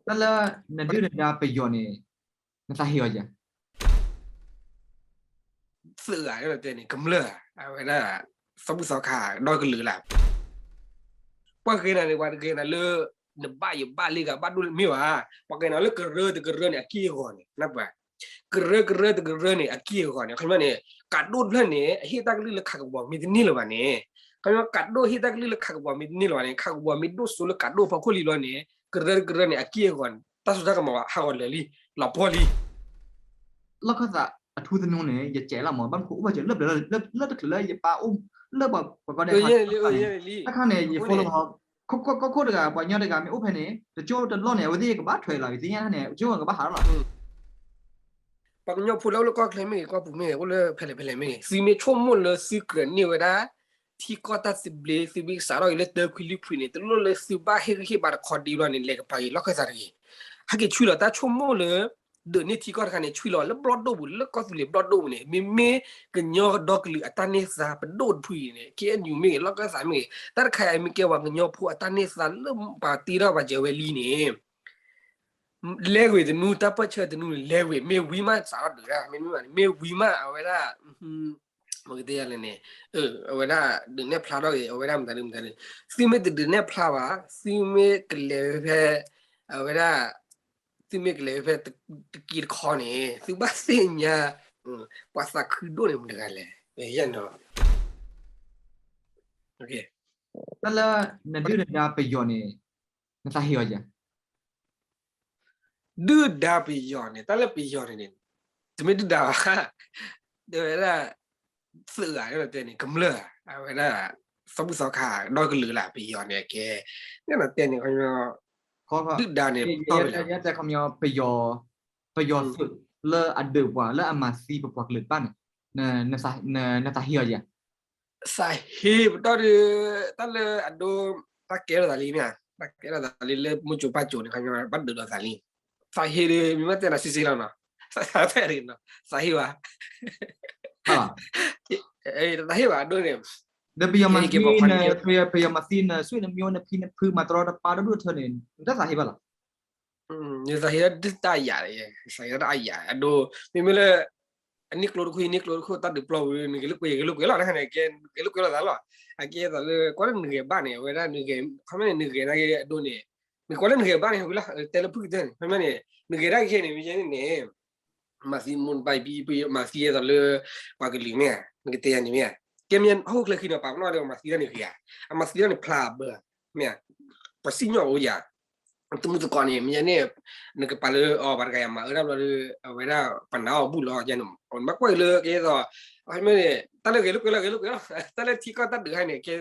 တၢ်လၢ နဒုၣ်နဒါပယီၤန့ၣ် နသးဟ့အီၤယၤ သၢဂၤတဲန့ၣ် ကမျၢၢ် အဝဲဒၣ် သီဘူၣ်သီခါ ဒီကလုာ်လၢ် ပှၤဂ့ၤနၤန့ၣ် ပှၤတဂ့ၤနၤလၢ နဘၣ်ယဘၣ်လ့ဂၤဘၣ်ဒိၣ်မ့ၢ်ဘၣ်, ပှၤဂ့ၤနၤလၢကရၢတကရၢန့ၣ် အက့ၢ်အဂီၤန့ၣ် နၢ်ပၢၢ်, ကရၢကရၢတကရၢန့ၣ် အက့ၢ်အဂီၤန့ၣ် ခီပညီန့ၣ် ကးဒိၣ်တဖျၢၣ်န့ၣ် အဟ့ၣ်တၢ်ကလုၢ်လၢခးကပီၤမ့ၢ်တန့ၢ်လၢၤဘၣ်န့ၣ်, ခီပညီ ကးဒိၣ်ဟ့ၣ်တၢ်ကလုၢ်လၢခးကပီၤမ့ၢ်တန့ၢ်လၢၤဘၣ်န့ၣ် ခးကပီၤမ့ၢ်ဒိၣ်စိလၢကးဒိၣ်ဖီခိၣ်လံလီၤန့ၣ် ကရၢတကရၢန့ၣ် အက့ၢ်အဂီၤန့ၣ် တၢ်စိတၢ်ကမီၤဘၣ်ဟးဂီၤလၢာ်လံ လီၤပှီၢ်လံ လီၢ်ခၢၣ်သးအထူသနူန့ၣ် ယကဲးလီၤမး ဘၣ်မနုၤအိၣ်ဘၣ်စၢၤလၢပျၢၤလၢ လၢတချုးလၢယပၢ်အိၣ် လၢပှၤကီၢ်ဒဲးခီန့ၣ် တၢ်ခါန့ၣ် ယ follow လီၤ ကီၢ်ခိၣ်တဂၤ ပှၤကညီတဂၤမ့ၢ်အိၣ်ဖဲန့ၣ် တကၠိတလီၢ်န့ၣ် အဝဲသ့ၣ်ကဘၣ်ထွဲလီၤ ယသ့ၣ်ညါန့ၣ် ကၠိကဘၣ်ဟးလီၤ ပှၤကညီဖိလၢအိၣ်လၢကီၢ်ချၢမ့ၢ်ဂ့ၤ ကီၢ်ပူၤမ့ၢ်ဂ့ၤ အိၣ်လၢဖဲလဲၣ်ဖဲလဲၣ်မ့ၢ်ဂ့ၤ သုမ့ၢ်ဆိကမိၣ်လၢသုကြၢးန့ၢ်ဝဲဒၣ် ထံကီၢ်တၢ်သဘျ့ သုမ့ၢ်ကစးထီၣ်က့ၤလၢတၢခွံလွံၢ်ဖုန့ၣ် တလိၣ်လၢသုဘၣ်ဟ့ၣ်ဂံၢ်ဟ့ၣ်ဘါတခီဒံဘျီန့ၣ် လဲၤကပၤက့ၤလီၢ်ခၢၣ်သးတဂ့ၤ ဟဲက့ၤဆွံလီၤတၢ်ဆိကမိၣ်လၢ ဒုးန့ၢ်ထံကီၢ်တခါန့ၣ် ဆွံလီၤလၢဘျီၣ်ဒိၣ်ပူၤ လၢကီၢ်သူလ့ၤဘျီၣ်ဒိၣ်ပူၤန့ၣ် မ့မ့ၢ်ကညီကဒီကလုာ်အတၢ်န့ၢ်သါပဒိၣ်တဖုအံၤန့ၣ် KNU မ့ၢ်ဂ့ၤ လီၢ်ခၢၣ်သးမ့ၢ်ဂ့ၤ တၢ်တခါအံၤမ့ၢ်ကဲပှၤကညီဖိအတၢ်န့ၢ်သါလၢပှၤတ့ထီၣ်ပှၤစၢၤဝဲလံန့ၣ် လဲၤဝဲတနူ တၢ်ပၢၢ်ဆၢတနူန့ၣ် လဲၤဝဲ မ့ၢ်ဝံၤမးစးထီၣ်ဒုးတၢ် မ့မ့ၢ်မးန့ၣ် မ့ၢ်ဝံၤမး အဝဲဒၣ် မ့ၢ်ကတဲယၤလဲၣ်န့ၣ် အဝဲဒၣ်ဒုးနဲၣ်ဖျါထီၣ်က့ၤ အဝဲဒၣ်မတၤဒုမတၤဒု သုမ့ၢ်တဒုးနဲၣ်ဖျါဘၣ် သုမ့ၢ်ကလဲၤဝဲဖဲ အဝဲဒၣ် သုမ့ၢ်ကလဲၤဝဲဖဲ တက့တခီန့ၣ် သုဘၣ်သ့ၣ်ညါ ပှၤသးခုဒိၣ်န့ၣ်မတၤတဂၤလဲၣ် ယဲၢ်နီၤ တၢ်လၢ နဒုၣ်နဒါပယီၤန့ၣ် နသးဟ့အီၤယၤ ဒုၣ်ဒါပယီၤန့ၣ် တၢ်လၢပယီၤန့ၣ်န့ၣ် တမ့ၢ်ဒုၣ်ဒါဘၣ် တဲဝဲဒၣ် သၢဂၤတဲန့ၣ် ကမျၢၢ် အဝဲဒၣ် သီဘူၣ်သီခါ ဒီကလုာ်လၢ်ပယီၤန့ၣ်ကဲ န့ၣ်နီၤတဲန့ၣ် ဒုၣ်ဒါန့ၣ် တဲခီပညီ ပယီၤ ပယီၤသုးလၢအဒုးပှၤလၢအမၤသံပပှၤကလုာ်တဖၣ်န့ၣ် နသးဟ့အီၤယၤ သးဟ့ပတီၢ်ဒီး တၢ်လၢအဒိ တၢ်ကဲထီၣ်သးလံမ့ၢ်ဧါ တၢ်ကဲထီၣ်သးလံလၢမိၢ်ကၠိပၢ်ကၠိန့ၣ် ခီပညီ ဘၣ်ဒုးဒီးသးလံ သးဟ့ဒီး မ့ၢ်ဘၣ်တဲနၤဆ့ဆ့လီၤနီၤ သးဖဲန့ၣ်နီၤ သးဟ့ဘၣ် သးဟ့ဘၣ်အဒိန့ၣ် ဒီးပယီၤမၤသံန ပယီၤမၤသံန ဆွေနမျိုး နဖံနဖု မၤတရီတပါ ဒီဒူၣ်အထၢန့ၣ် နတသးဟ့ဘၣ်လီၤ နသးဟ့ဒၣ်တၢ်အယၤ သးဟ့ဒၣ်တၢ်အယၤ အဒိ မ့မ့ၢ်လၢ အန့ၢ်ကျိတခိၣ် ယန့ၢ်ကျိတခိၣ် တၢ်ဒုးပျီဝံၤ နဂဲၤလိာ်ကွဲ ယဂဲၤလိာ်ကွဲလီၤ တခါန့ၣ် ကဲ နဂဲၤလိာ်ကွဲလိာ်သးလီၤ အကဲသိးလၢ ကွၢ်လၢနဂဲၤဘၣ်န့ၣ် အဝဲဒၣ် ခီပညီန့ၣ် နဂဲၤနာ်က့အဒိန့ၣ် နကွၢ်လၢနဂဲၤဘၣ်န့ၣ် ဝံၤလီၤ တဲလၢဖုၣ်ကတၢၢ်န့ၣ် ခီပညီန့ၣ် နဂဲၤဒၣ်ကဲန့ၣ် မ့ၢ်န့ၣ် မၤသံမိၢ်ပၢ် မၤသံအသိးလၢ ပှၤကလုာ်မ့ၢ်ဧါ နကတဲယၤန့ၣ်မ့ၢ်ဧါ ကဲမ့ၢ်ဟီၣ်ခိၣ်ချၢခံဒီး ပာ်ပနီၣ်ဒီးမၤသံတၢ်န့ၣ်ဂ့ၤဧါ အမၤသံတၢ်န့ၣ်ဖျါဘၢ မ့ၢ်ဧါ ပှၤစံၣ်ညီၣ်အိၣ်ယၤ တမုၢ်သကိးန့ၣ် မ့ၢ်န့ၣ် နကပာ်လၢအီၤ ပှၤတဂၤယၤမၤအၢတၢ်ဘျီဒီး အဝဲဒၣ်ပနာ်အီၤဘူၣ်လီၤယၤန့ၣ် နဘၣ်ကွၢ်က့ၤလၢကဲသိး မ့ၢ်န့ၣ် တၢ်လၢဂဲၤလိာ်ကွဲလီၤ ဂဲၤလိာ်ကွဲလီၤ တၢ်လၢထံကီၢ်တၢ်ဒုးဟဲန့ၣ် ကဲ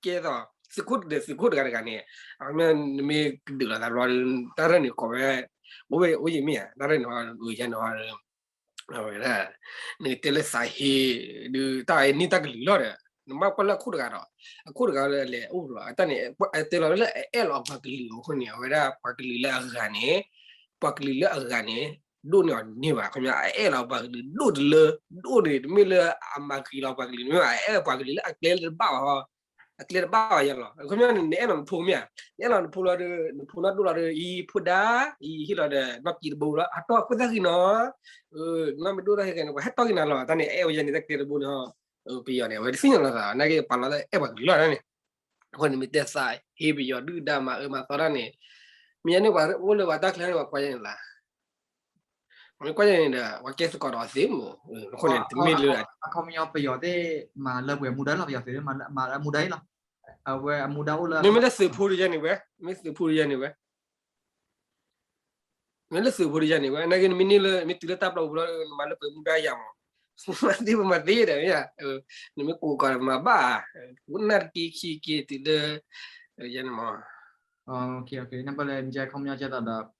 ကဲသိး သုးခိၣ်တဒုး သုးခိၣ်တဂၤတဂၤန့ၣ် မ့ၢ်နမ့ၢ်ကဒုးလီၤသးဘျီဒီး တၢ်ရဲၣ်န့ၣ်ကိးဝဲ အိၣ်ဝဲအိၣ်ယံၤမ့ၢ်ဧါ တၢ်ရဲၣ်န့ၣ် ယၤန့ၣ် အဝဲဒၣ် နကတဲလၢသးဟ့ ဒုးတၢ်အန့ၢ်တၢ်ကလုာ်လီၤဒီး နဘၣ်ကွၢ်လၢအခိၣ်တဂၤဒီး အခိၣ်တဂၤလၢအလဲၤအိၣ်လီၤ အတၢ်န့ၣ် တဲလီၤလၢအအဲၣ်လီၤပှၤကလုာ်အဃိန့ၣ် အဝဲဒၣ်ပှၤကလုာ်လၢအဂၤန့ၣ် ပှၤကလုာ်လၢအဂၤန့ၣ် ဒိၣ်န့ၢ်အီၤန့ၢ်ဘၣ် ခီပညီ အအဲၣ်လီၤပှၤကလုာ်ဒိၣ်တလၢ ဒိၣ်န့ၣ် တမ့ၢ်လၢအမၤဂ့ၤလီၤပှၤကလုာ် မ့ၢ်ဘၣ် အအဲၣ်ပှၤကလုာ်လၢအကျဲလၢတဘၣ်ဘၣ် အကျဲတဘၣ်ဘၣ်ယၤလီၤ ခီပညီန့ၣ် နအဲၣ်လီၤနဖိမ့ၢ်ဧါ နအဲၣ်လီၤနဖိလီၤဒီး နဖိနီၢ်ဒိၣ်လီၤဒီး အံၤဖိဒါ အံၤဟ့ၣ်လီၤဒီး နီၢ်ကံတဘိလီၤ အတီၢ်ခိၣ်သၣ်ဃံနီၤ နီၢ်မ့ၢ်ဒိၣ်တၢ်ဟ့ၣ်ကဲန့ၣ် ပှၤဟဲတီၢ်က့ၤနၤလီၤ တၢ်န့ၣ် အဲၣ်ဝဲယၤန့ၣ် တၢ်ကျဲတဘိန့ၣ် ပယီၤန့ၣ် အဝဲတသ့ၣ်ညါလီၤသး နာ်က့ပာ်လီၤလၢအဲၣ်ပှၤကလုာ်လီၤန့ၣ် အဃိန့ၣ်မ့ၢ်တဲသးဟ့ပယီၤဒုၣ်ဒါမၤအၢမၤသီတၢ်န့ၣ် မ့ၢ်န့ၣ် ပှၤအိၣ်လၢပှၤတၢ်ချၢန့ၣ် ပှၤကွၢ်ယၤန့ၣ်လီၤ ပှၤကွၢ်ယၤန့ၣ်ဒီး ပှၤကဲသကိးဒီးသ့မ့ၢ် အဃိန့ၣ် တမ့ၢ်လၢ အခီပညီပယီၤသ့ၣ်မၤလၢပှဲၤမူဒါလီၤ ပယီၤသ့ၣ်မၤလၢ မူဒါအံၤလီၤ အဝဲအမူဒါအိၣ်လၢ မ့မ့ၢ်လၢသုးဖိတယၤန့ၣ်ဝဲ မ့ၢ်သုးဖိတယၤန့ၣ်ဝဲ မ့ၢ်လၢသုးဖိတယၤန့ၣ်ဝဲ နာ်က့နမ့ၢ်န့ၢ်လၢ မ့ၢ်တုၤလၢတၢ်ပျီပူၤလီၤ နမၤလၢပှဲၤမူဒါယၤမး မၤသ့ပမၤသ့ဒီး နမ့ၢ်ကိးကီးမၤဘၣ် အိၣ်နၢ်တက့ခံက့တုၤလၢ ယၤန့ၣ်မး နပလဲၤ ခီပညီကဲသိးဒီး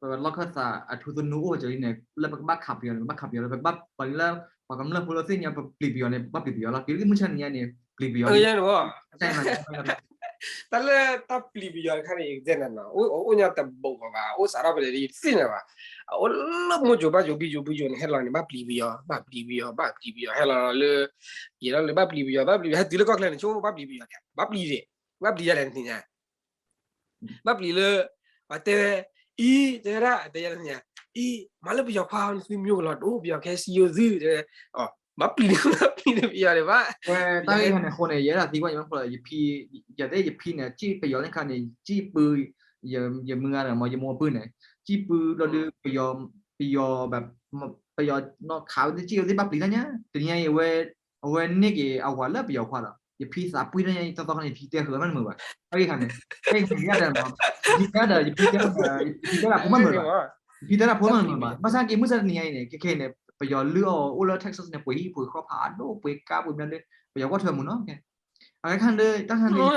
ပလီၢ်ခၢၣ်သးအထူသနူအိၣ်ကၠီၤလံန့ၣ် လၢပကဘၣ်ခးပယီၤန့ၣ် ပဘၣ်ခးပယီၤလီၤ ပကဘၣ်ပှၤလၢ ပှၤကမျၢၢ်ဖိလၢသ့ၣ်ညါပပျံၤပယီၤန့ၣ် ပဘၣ်ပျံၤပယီၤလီၤ က့ၤလၢမုၢ်ဆါနံၤညါန့ၣ် ပျံၤပယီၤလံ တၢ်လၢတၢ်ပျံၤပယီၤတခါန့ၣ် ယကတဲနၤနီၤ အိၣ်ညါတဘိးဘၣ် အိၣ်စးထီၣ်ဖဲလဲၣ် ယတသ့ၣ်ညါဘၣ် အိၣ်လၢမိၢ်ကၠိၤပၢ်ကၠိၤ ဘံယိၤဘုယိၤန့ၣ် ဟဲလီၤန့ၣ် ဘၣ်ပျံၤပယီၤ ဘၣ်ပျံၤပယီၤ ဘၣ်ပျံၤပယီၤ ဟဲလီၤလၢ ယံာ်လီၤလၢဘၣ်ပျံၤပယီၤ ဘၣ်ပျံၤ ဟဲတုၤလၢကီၢ်ချၢန့ၣ် ဆိဘၣ်ပျံၤပယီၤန့ၣ် ဘၣ်ပျံၤဒံး ဘၣ်ပျံၤယၤလဲၣ်နသ့ၣ်ညါ ဘၣ်ပျံၤလၢ ပှၤတဲဝဲ အံၤ တဲဝဲဒၣ် တဲယၤတမံၤ အံၤ မၤလၢပယီၤခွါ နသုမံကလီၤဒိၣ် ပယီၤကဟဲစံယိၣ်သု တဲဝဲ ဘၣ်ပျံၤန့ၣ် ဘၣ်ပျံၤန့ၣ်ပယီၤန့ၣ်ဘၣ် တၢ်ဂ့ၢ်ခါန့ၣ်အဃိန့ၣ် ယဲဒၣ်သံကွၢ်ယမ့ၢ်ဖိလီၤ ယဖံ ယတဲယဖံန့ၣ် စံၣ်ပယီၤန့ၣ်ခါန့ၣ် စံၣ်ပု ယမုၢ်ဂၤန့ၣ်မ့ၢ် ယမိၢ်အပုၢ်န့ၣ် စံၣ်ပုလီၤဒုး ပယီၤ ပယီၤ ပယီၤနီၢ်ခးဝဲသ့ၣ်စံၣ်ဝဲသ့ၣ်ဘၣ်ပျံၤတၢ်ညါ တနံၤအံၤ အဝဲန့ၢ်က့ၤအဝၤလၢပယီၤခွါဒီး ယဖံသးပှံၢ်တၢ်ညါအံၤ သီသီခါန့ၣ် ယဖံတဲဃုာ်အီၤမ့ၢ်တမုာ်ဘၣ် တၢ်ဂ့ၢ်ခါန့ၣ် တၢ်ဂ့ၢ်ခါန့ၣ် ယဲဒၣ် ယဖံတဲ ယဖံတဲဒၣ်ဖိမ့ၢ်တမုာ်ဘၣ် ယဖံတဲဒၣ်ဖိမ့ၢ်တမုာ်ဘၣ် ဘၣ်ဆၣ်က့ၤမုၢ်ဆါတနံၤအံၤန့ၣ် ခဲခဲအံၤန့ၣ် ပယီၤလုၢ်အီၣ်အိၣ်လၢ Texas န့ၣ် ပှ့ၤဟံၣ်ပှ့ၤဃီဖးဒိၣ်ပှ့ၤကါပှ့ၤမနုၤဒီး ပယီၤကွၢ်ထွဲမုာ်နီၤ အခဲခါဒီး တၢ်ခါန့ၣ်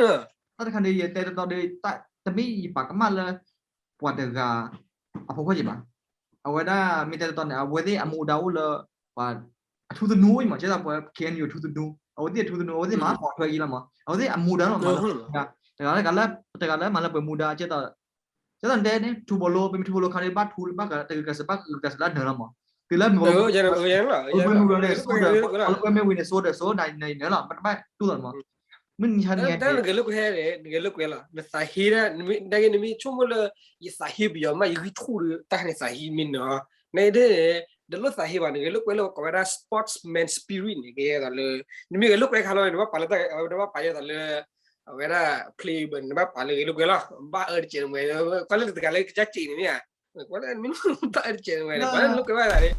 တၢ်တခါန့ၣ် ယတဲတတီဒီး တမ့ၢ်ယပာ်ကမၣ်လၢ ပှၤတဂၤ အဖီခိၣ်က့ၤဘၣ် အဝဲဒၣ်မ့ၢ်တဲတတီန့ၣ် အဝဲသ့ၣ်အမူဒါအိၣ်လၢ ပှၤ အထူသနူအိၣ်မး ကဲသိးပှၤ KNU အထူသနူ အဝဲသ့ၣ်အထူသနူ အဝဲသ့ၣ်မၤဖီၣ်ထွဲအံၤလီၤမး အဝဲသ့ၣ်အမူဒါလီၤမး တဂၤလၢ တဂၤလၢမၤလၢပှဲၤမူဒါ ကဲသိး ကဲသိးတဲန့ၣ် ထူဘိလိ ပမ့ၢ်ထူဘိလိခါန့ၣ် ဘၣ်ထူဘၣ်ကတၢၢ်ကစၢ်ဘၣ်ကတၢၢ်ကစၢ်လၢနၢၤလီၤမး တုၤလၢမ့ၢ် မ့ၢ်ဝံၤန့ၣ် စိဒီး မ့ၢ်ဝံၤန့ၣ် စိဒီး စိ နနၢၤလီၤ မ့ၢ်တဘၣ်တူၢ်လီၤမး မုၢ်နံၤဟါန့ၣ် တၢ်နဂဲၤလိာ်ကွဲန့ၣ် နဂဲၤလိာ်ကွဲလီၤ နသးဟ့ဒၣ် နမ့ၢ်ဆိကမိၣ်လၢ ယသးဟ့ပယီၤမး ယဂံၢ်ဆူၣ်ဒီး တၢ်န့ၣ်သးဟ့မ့ၢ်နၢၤ နဒ်န့ၣ် တလိၣ်သးဟ့ဘၣ် နဂဲၤလိာ်ကွဲလၢကိးဝဲဒၣ် sportsman spirit န့ၣ် ကဲသိးလၢ နမ့ၢ်ဂဲၤလိာ်ကွဲခါလီၤ နဘၣ်ပာ်လၢ နဘၣ်ပာ်ယဲသိးလၢ အဝဲဒၣ် play ဘၣ် နဘၣ်ပာ်လၢဂဲၤလိာ်ကွဲလီၤ ဘၣ်အၢတကဲးနမဲာ် ကွၢ်လၢတဂၤလၢကစၢ်စ့းန့ၣ်မ့ၢ်ဧါ ကွၢ်လၢမ့ၢ်ဘၣ်အၢတကဲးနမဲာ်န့ၣ် ကွၢ်လၢလိာ်ကွဲဘၣ်သးန့ၣ်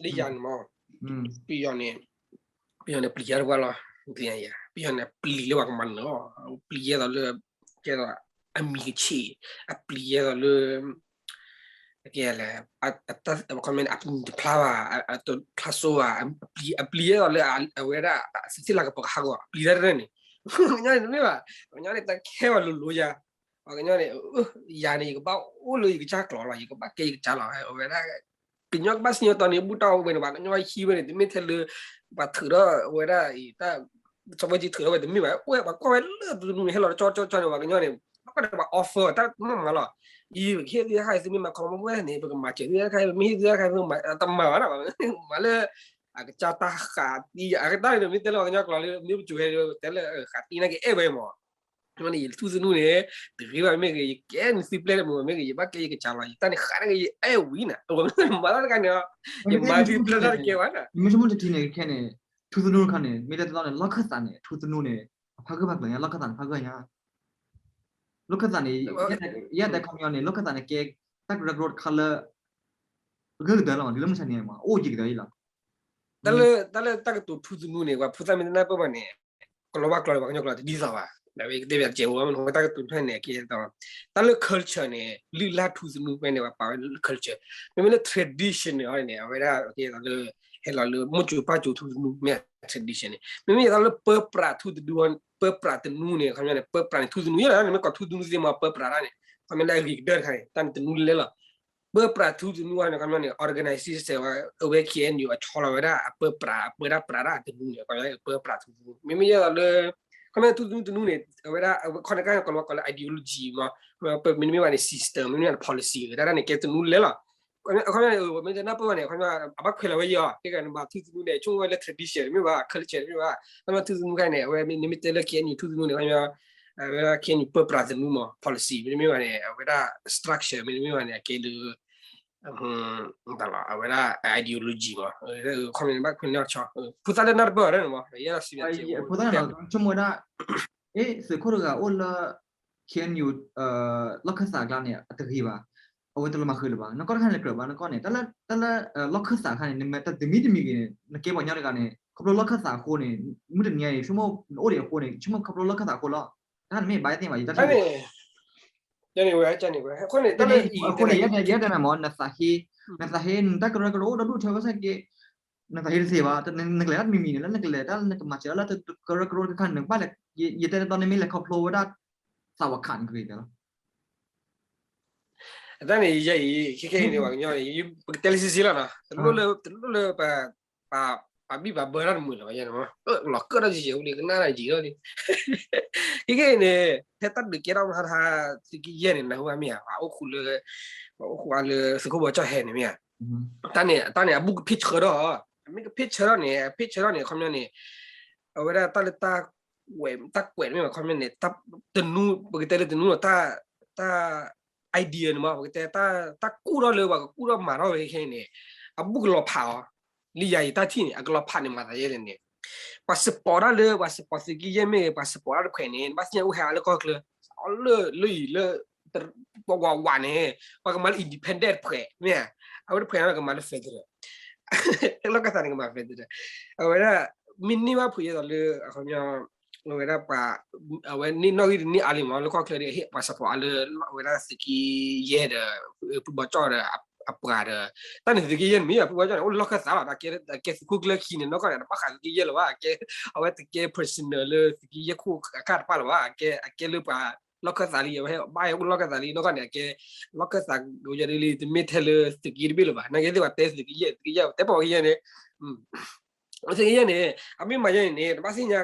လၢယၤန့ၣ်မး ပယီၤန့ၣ် ပယီၤန့ၣ်ပျံၤယၤတဝၢ်လီၤ ပယီၤန့ၣ်ပျံၤလၢပှၤကမၤနၢၤလီၤ ပျံၤယဲသိးလၢ ကဲသိး အမံၤကဆ့ၣ် အပျံၤယဲသိးလၢ ကဲလဲၣ် အမံၤတဖျါဘၣ် အတဖျါစိဘၣ် အပျံၤယဲသိးလၢ အဝဲဒၣ် သုးသ့ၣ်လၤကပီၤကဟးဂီၤ အပျံၤတၢ်တဖၣ်န့ၣ် ပှၤကညီန့ၣ်တမ့ၢ်ဘၣ် ပှၤကညီန့ၣ် တၢ်ခဲဘၣ်လိၤလိၤယၤ ပှၤကညီန့ၣ် ယၤန့ၣ် ယကဘၣ်အိၣ်လၢယကစၢ်ကျိာ်လီၤ ယကဘၣ်ကဲယကစၢ်လီၤ အဝဲဒၣ် ကညီကဘၣ်စံၣ်ညီၣ်တီန့ၣ် ဘူၣ်တၢ်အိၣ်ဝဲန့ၣ် ပှၤကညီဟံးဝဲန့ၣ် တမ့ၢ်ထဲလၢ ပှၤထုးထီၣ်ဝဲဒၣ်အံၤ တၢ် စီၤဘၣ်ကၠံထုးထီၣ်ဝဲတမ့ၢ်ဘၣ် အိၣ်ဝဲပှၤကွၢ်ဝဲလၢသုနူန့ၣ် ဟဲလီၤတကၠီကၠီကၠီန့ၣ် ပှၤကညီန့ၣ် ဘၣ်ကွၢ်ဒီးပှၤ offer တၢ်မ့ၢ်မၤလီၤ အံၤ ပကဟ့ၣ်သုတခါအံၤ သုမ့ၢ်မၤခီမီဝဲန့ၣ် ပကမၤစၢၤသုတခါ ပမ့ၢ်ဟ့ၣ်သုတခါ ပမၤတမၤဘၣ်နီၤ မၤလၢ အကစၢ်တၢ်ဃးသံ အကတၢၢ်န့ၣ် မ့ၢ်တဲလၢပှၤကညီကျိာ်လၢ မ့ၢ်ပစိၤဟဲ တဲလၢဃးသံနာ်က့အဲၣ်ဝဲမး န့ၣ် ယထူသနူန့ၣ် တဂ့ၤဘၣ် မ့ၢ်ဂ့ၤ ယကဲနသုပျဲၢ်တမုာ် မ့ၢ်ဂ့ၤ ယဘၣ်ကဲယကစၢ်လီၤ ယတၢ်န့ၣ်ဃးနာ်က့ ယအဲၣ်ဝံၤနၤ မၤတၢ်တခါန့ၣ် ယမၤသုပျဲၢ်တၢ်တကဲဘၣ်နၤ မ့ၢ်ဆိကမိၣ်တထံၣ်န့ၣ် ခဲန့ၣ် ထူသနူတခါန့ၣ် မ့ၢ်တဲတတီန့ၣ် လီၢ်ခၢၣ်သးန့ၣ် ထူသနူန့ၣ် အဖးဂၢၢ်ဖးကျၢၤညါ လီၢ်ခၢၣ်သးန့ၣ် ဖးဂၢၢ်ညါ လီၢ်ခၢၣ်သးန့ၣ် ယဲၢ်တဲခီပညီန့ၣ် လီၢ်ခၢၣ်သးန့ၣ် ကဲ တၢ်ကရၢကရိတခါလၢ ဂၢၢ်ကတၢၢ်လီၤမး တုၤလၢမုၢ်ဆါန့ၣ်မး အိၣ်ယံာ်ကတၢၢ်အံၤလီၤ တၢ်လၢ တၢ်လၢတၢ်ကတိၤထူသနူန့ၣ် ပှၤဖိသၣ်မ့ၢ်တနၢ်ပၢၢ်ဘၣ်န့ၣ် ကလီၤဘၣ်ကျီၤန့ၣ် ပှၤကညီကျိာ်တဒ်သိးဘၣ် ဒ်ဝဲကတဲဘၣ်တကဲးဝဲမ့ၢ်တၢ်ကတိၤဖျၢၣ်န့ၣ် ကဲ တၢ်လၢ culture န့ၣ် လုၢ်လၢ်ထူသနူဖဲန့ၣ် ပှၤပာ်ဝဲလၢ culture မ့မ့ၢ်လၢ tradition န့ၣ်န့ၣ် အဝဲဒၣ်ကဲသိးလၢ ဟဲလီၤလၢမိၢ်စိၤပၢ်စိၤထူသနူ မ့ၢ် tradition န့ၣ် မ့မ့ၢ်ယဲသိးလၢပၢပြးထူသနူ ပၢပြးသနူန့ၣ် ခီပညီန့ၣ် ပၢပြးန့ၣ် ထူသနူယဲလီၤ နမ့ၢ်ကိးထူသနူသ့ၣ်မး ပၢပြးတၢ်န့ၣ် ခီပညီလၢအဂ့ၤကတၢၢ်တခါန့ၣ် တၢ်န့ၣ်တနူလဲလီၤ ပၢပြးထူသနူန့ၣ် ခီပညီန့ၣ် organization ဝဲ အဝဲ K N U အဆီလီၤဝဲဒၣ် အပၢပြး အပၢဒၣ်ပြးဒၣ်တနူန့ၣ် ခီပညီပၢပြးထူသနူ မ့မ့ၢ်ယဲသိးလၢ ခီပညီထူသနူတနူန့ၣ် အဝဲဒၣ် ခီန့ၣ်ကါန့ၣ် ကလီၤဝဲကိးလၢ ideology မး မ့မ့ၢ်ဘၣ်န့ၣ် system မ့မ့ၢ်ဘၣ်န့ၣ် policy တၢ်ဒၣ်န့ၣ် ကဲတနူလဲလီၤ ခီပညီန့ၣ် မ့ၢ်တနၢ်ပၢၢ်ဘၣ်န့ၣ် ခီပညီ အဘၣ်ခွဲးလီၤဝဲယီၤ ကဲကဲနဘၣ်ထူသနူန့ၣ် ဆိကမိၣ်ဝဲလၢ tradition မ့ၢ်ဘၣ် culture မ့ၢ်ဘၣ် ခီပညီထူသနူခါန့ၣ် အဝဲမ့မ့ၢ်တဲလၢ K N U ထူသနူန့ၣ် ခီပညီ အဝဲဒၣ် K N U ပၢပြးသနူမး policy မ့တမ့ၢ်ဘၣ်န့ၣ် အဝဲဒၣ် structure မ့တမ့ၢ်ဘၣ်န့ၣ် အကဲဒုး အဝဲဒၣ် ideology မး ခီပညီဘၣ်ခွဲးလီၤဆီ ဖိသၣ်လၢနၢ်တပၢၢ်ဘၣ်န့ၣ်မး ယဲဒၣ်စံးဘၣ်ဖိသၣ်န့ၣ် ဆိကမိၣ်ဝဲဒၣ် အ့ သုးခိၣ်တဂၤအိၣ်လၢ K N U လီၢ်ခၢၣ်သးအကျါန့ၣ် အတဂ့ၤဘၣ် အဝဲတလီၤမၢ်ဃုာ်လၢၤဘၣ် နကီၢ်တခါန့ၣ်ကြၢးဘၣ် နကီၢ်န့ၣ် တၢ်လၢ တၢ်လၢ လီၢ်ခၢၣ်သးအခါန့ၣ် နမ့ၢ်တမံၤတမံၤဂ့ၤန့ၣ် နကဲပှၤကညီတဂၤန့ၣ် ခီဖျိလီၢ်ခၢၣ်သးအဃိန့ၣ် မုၢ်တနံၤအံၤ ဆိကမိၣ်နအိၣ်ဒံးအဃိန့ၣ် ဆိကမိၣ်ခီဖျိလီၢ်ခၢၣ်သးအဃိလီၤ တၢ်တမ့ၢ်ဘၣ်သ့ၣ်ဘၣ် ယတၢ်ထံၣ်န့ၣ် ယန့ၣ်ဝဲ ယန့ၣ်ဝဲ အဃိန့ၣ် တၢ်လၢအံၤ အဃိန့ၣ် ယဲဒၣ်မး နသးဟ့ နသးဟ့ နတၢ်ကရၢကရိအိၣ်ဒီဒူၣ်ထဲဝဲဆၢက့ နသးဟ့တသ့ဘၣ် နကလဲၤတၢ်တမံၤမံၤန့ၣ် လၢနကလဲၤတၢ်လၢနကမၤစၢၤလၢတၢ်ကရၢကရိတခါန့ၣ် နကဘၣ်လဲၤ ယတဲတတီန့ၣ်မ့ၢ်လဲၤခီဖျိဝဲဒၣ် သးဝးခးန့ၣ်ကဂ့ၤလီၤ အတၢ်န့ၣ်ယဲအံၤ ခဲခဲအံၤန့ၣ် ပှၤကညီန့ၣ် ပကတဲလၢဆံဆံလီၤနီၤ တလိၣ်လၢ တလိၣ်လၢ ပ ပာ်ဘံၣ်ပာ်ဘၢတၢ်တမုာ်လၢၤဘၣ်ယဲန့ၣ်မး လီၤကၢၣ်ထီၣ်ယံာ်ယံာ် ဟူလံကနၣ်တၢ်ယံာ်လီၤန့ၣ် ခဲခဲအံၤန့ၣ် ဖဲတၢ်ဒုးကဲထီၣ်မးဟါတဟါ သုကယဲၢ်န့ၣ် နၢ်ဟူဘၣ်မ့ၢ်ဧါ ပှၤအိၣ်ဃူလၢ ပှၤအိၣ်ဃူအါလၢသုးခိၣ်ဘီကၠီၣ်ဟဲန့ၣ်မ့ၢ်ဧါ တၢ်န့ၣ် တၢ်န့ၣ် အဘူးကဖ့ၣ်ဆၢထီၣ် အမ့ၢ်ကဖ့ၣ်ဆၢထီၣ်န့ၣ် အဖ့ၣ်ဆၢထီၣ်န့ၣ် ခီပညီန့ၣ် အဝဲဒၣ်တၢ်လၢတၢ်ကွဲး တၢ်ကွဲးတမ့ၢ်ဘၣ် ခီပညီန့ၣ် တနူ ပကတဲလၢတနူလီၤ တၢ် တၢ် idea န့ၣ်မး ပကတဲ တၢ်ကူၣ်ထီၣ်လၢပှၤကကူၣ်ထီၣ်မၤထီၣ်ဝဲခဲအံၤန့ၣ် အဘူးကလီၤဖးအီၤ, လၢယၤယတၢ်ထံၣ်န့ၣ် အကလီၤဖးန့ၣ်မၤသးယဲလဲၣ်န့ၣ် ပှၤစပီးတၢ်လၢ ပှၤစပီးသုးက့ယဲၢ်မ့ၢ်ဂ့ၤ ပှၤစပီးတၢ်တဖှဲးန့ၣ် နဘၣ်သ့ၣ်ညါအိၣ်ဟဲအါလၢကီၢ်ချၢ လၢလၢအံၤလၢ ပှၤဝးဝးန့ၣ် ပှၤကမၤလၢ independent တဖှဲး မ့ၢ်ဧါ, အဝဲတဖှဲးန့ၣ်ကမၤလၢ federal လီၢ်ခၢၣ်သးန့ၣ်ကမၤ federal အဝဲဒၣ် မ့ၢ်န့ၢ်ဘၣ်ဖုးယဲသိးလၢ အခီပညီ အဝဲဒၣ်ပှၤ အဝဲန့ၢ်နီၣ်ဂံၢ်တန့ၢ်အါလံမး လၢကီၢ်ချၢဒီး ဟ့ၣ်ပှၤစပီးအါလၢ အဝဲဒၣ်သုးက့ယဲၢ်ဒီး ဖုဘီကၠီၣ်ဒီး အပှၤဒီး တၢ်န့ၣ်သုးက့ယဲၢ်န့ၣ်မ့ၢ် ဖုဘီကၠီၣ်န့ၣ် အိၣ်လၢလီၢ်ခၢၣ်သးလီၤ တၢ်ကဲသုးခိၣ်ကျၢၢ်ခံန့ၣ် နီၢ်ကီၢ်န့ၣ် တဘၣ်ဃးသုးက့ယဲၢ်လၢၤဘၣ် ကဲ အဝဲတကဲ personal လၢသုးက့ယဲၢ်ခိၣ်အခၣ်တပၣ်လၢၤဘၣ် အကဲလၢပှၤ လီၢ်ခၢၣ်သးလံ အဝဲဘၣ်ဟဲအိၣ်လၢလီၢ်ခၢၣ်သးလံ နီၢ်ကီၢ်န့ၣ် အကဲ လီၢ်ခၢၣ်သးကယဲၢ်ဒ်လံ တမ့ၢ်ထဲလၢသုးက့တဘ့ၣ်လၢၤဘၣ် နာ်က့သ့ၣ်ပှၤတဲသုးက့ယဲၢ် သုးက့ယဲၢ် တဲပိာ်က့ယဲၢ်န့ၣ် သုးက့ယဲၢ်န့ၣ် အမ့ၢ်မၤယဲၢ်န့ၣ် တဘၣ်သ့ၣ်ညါ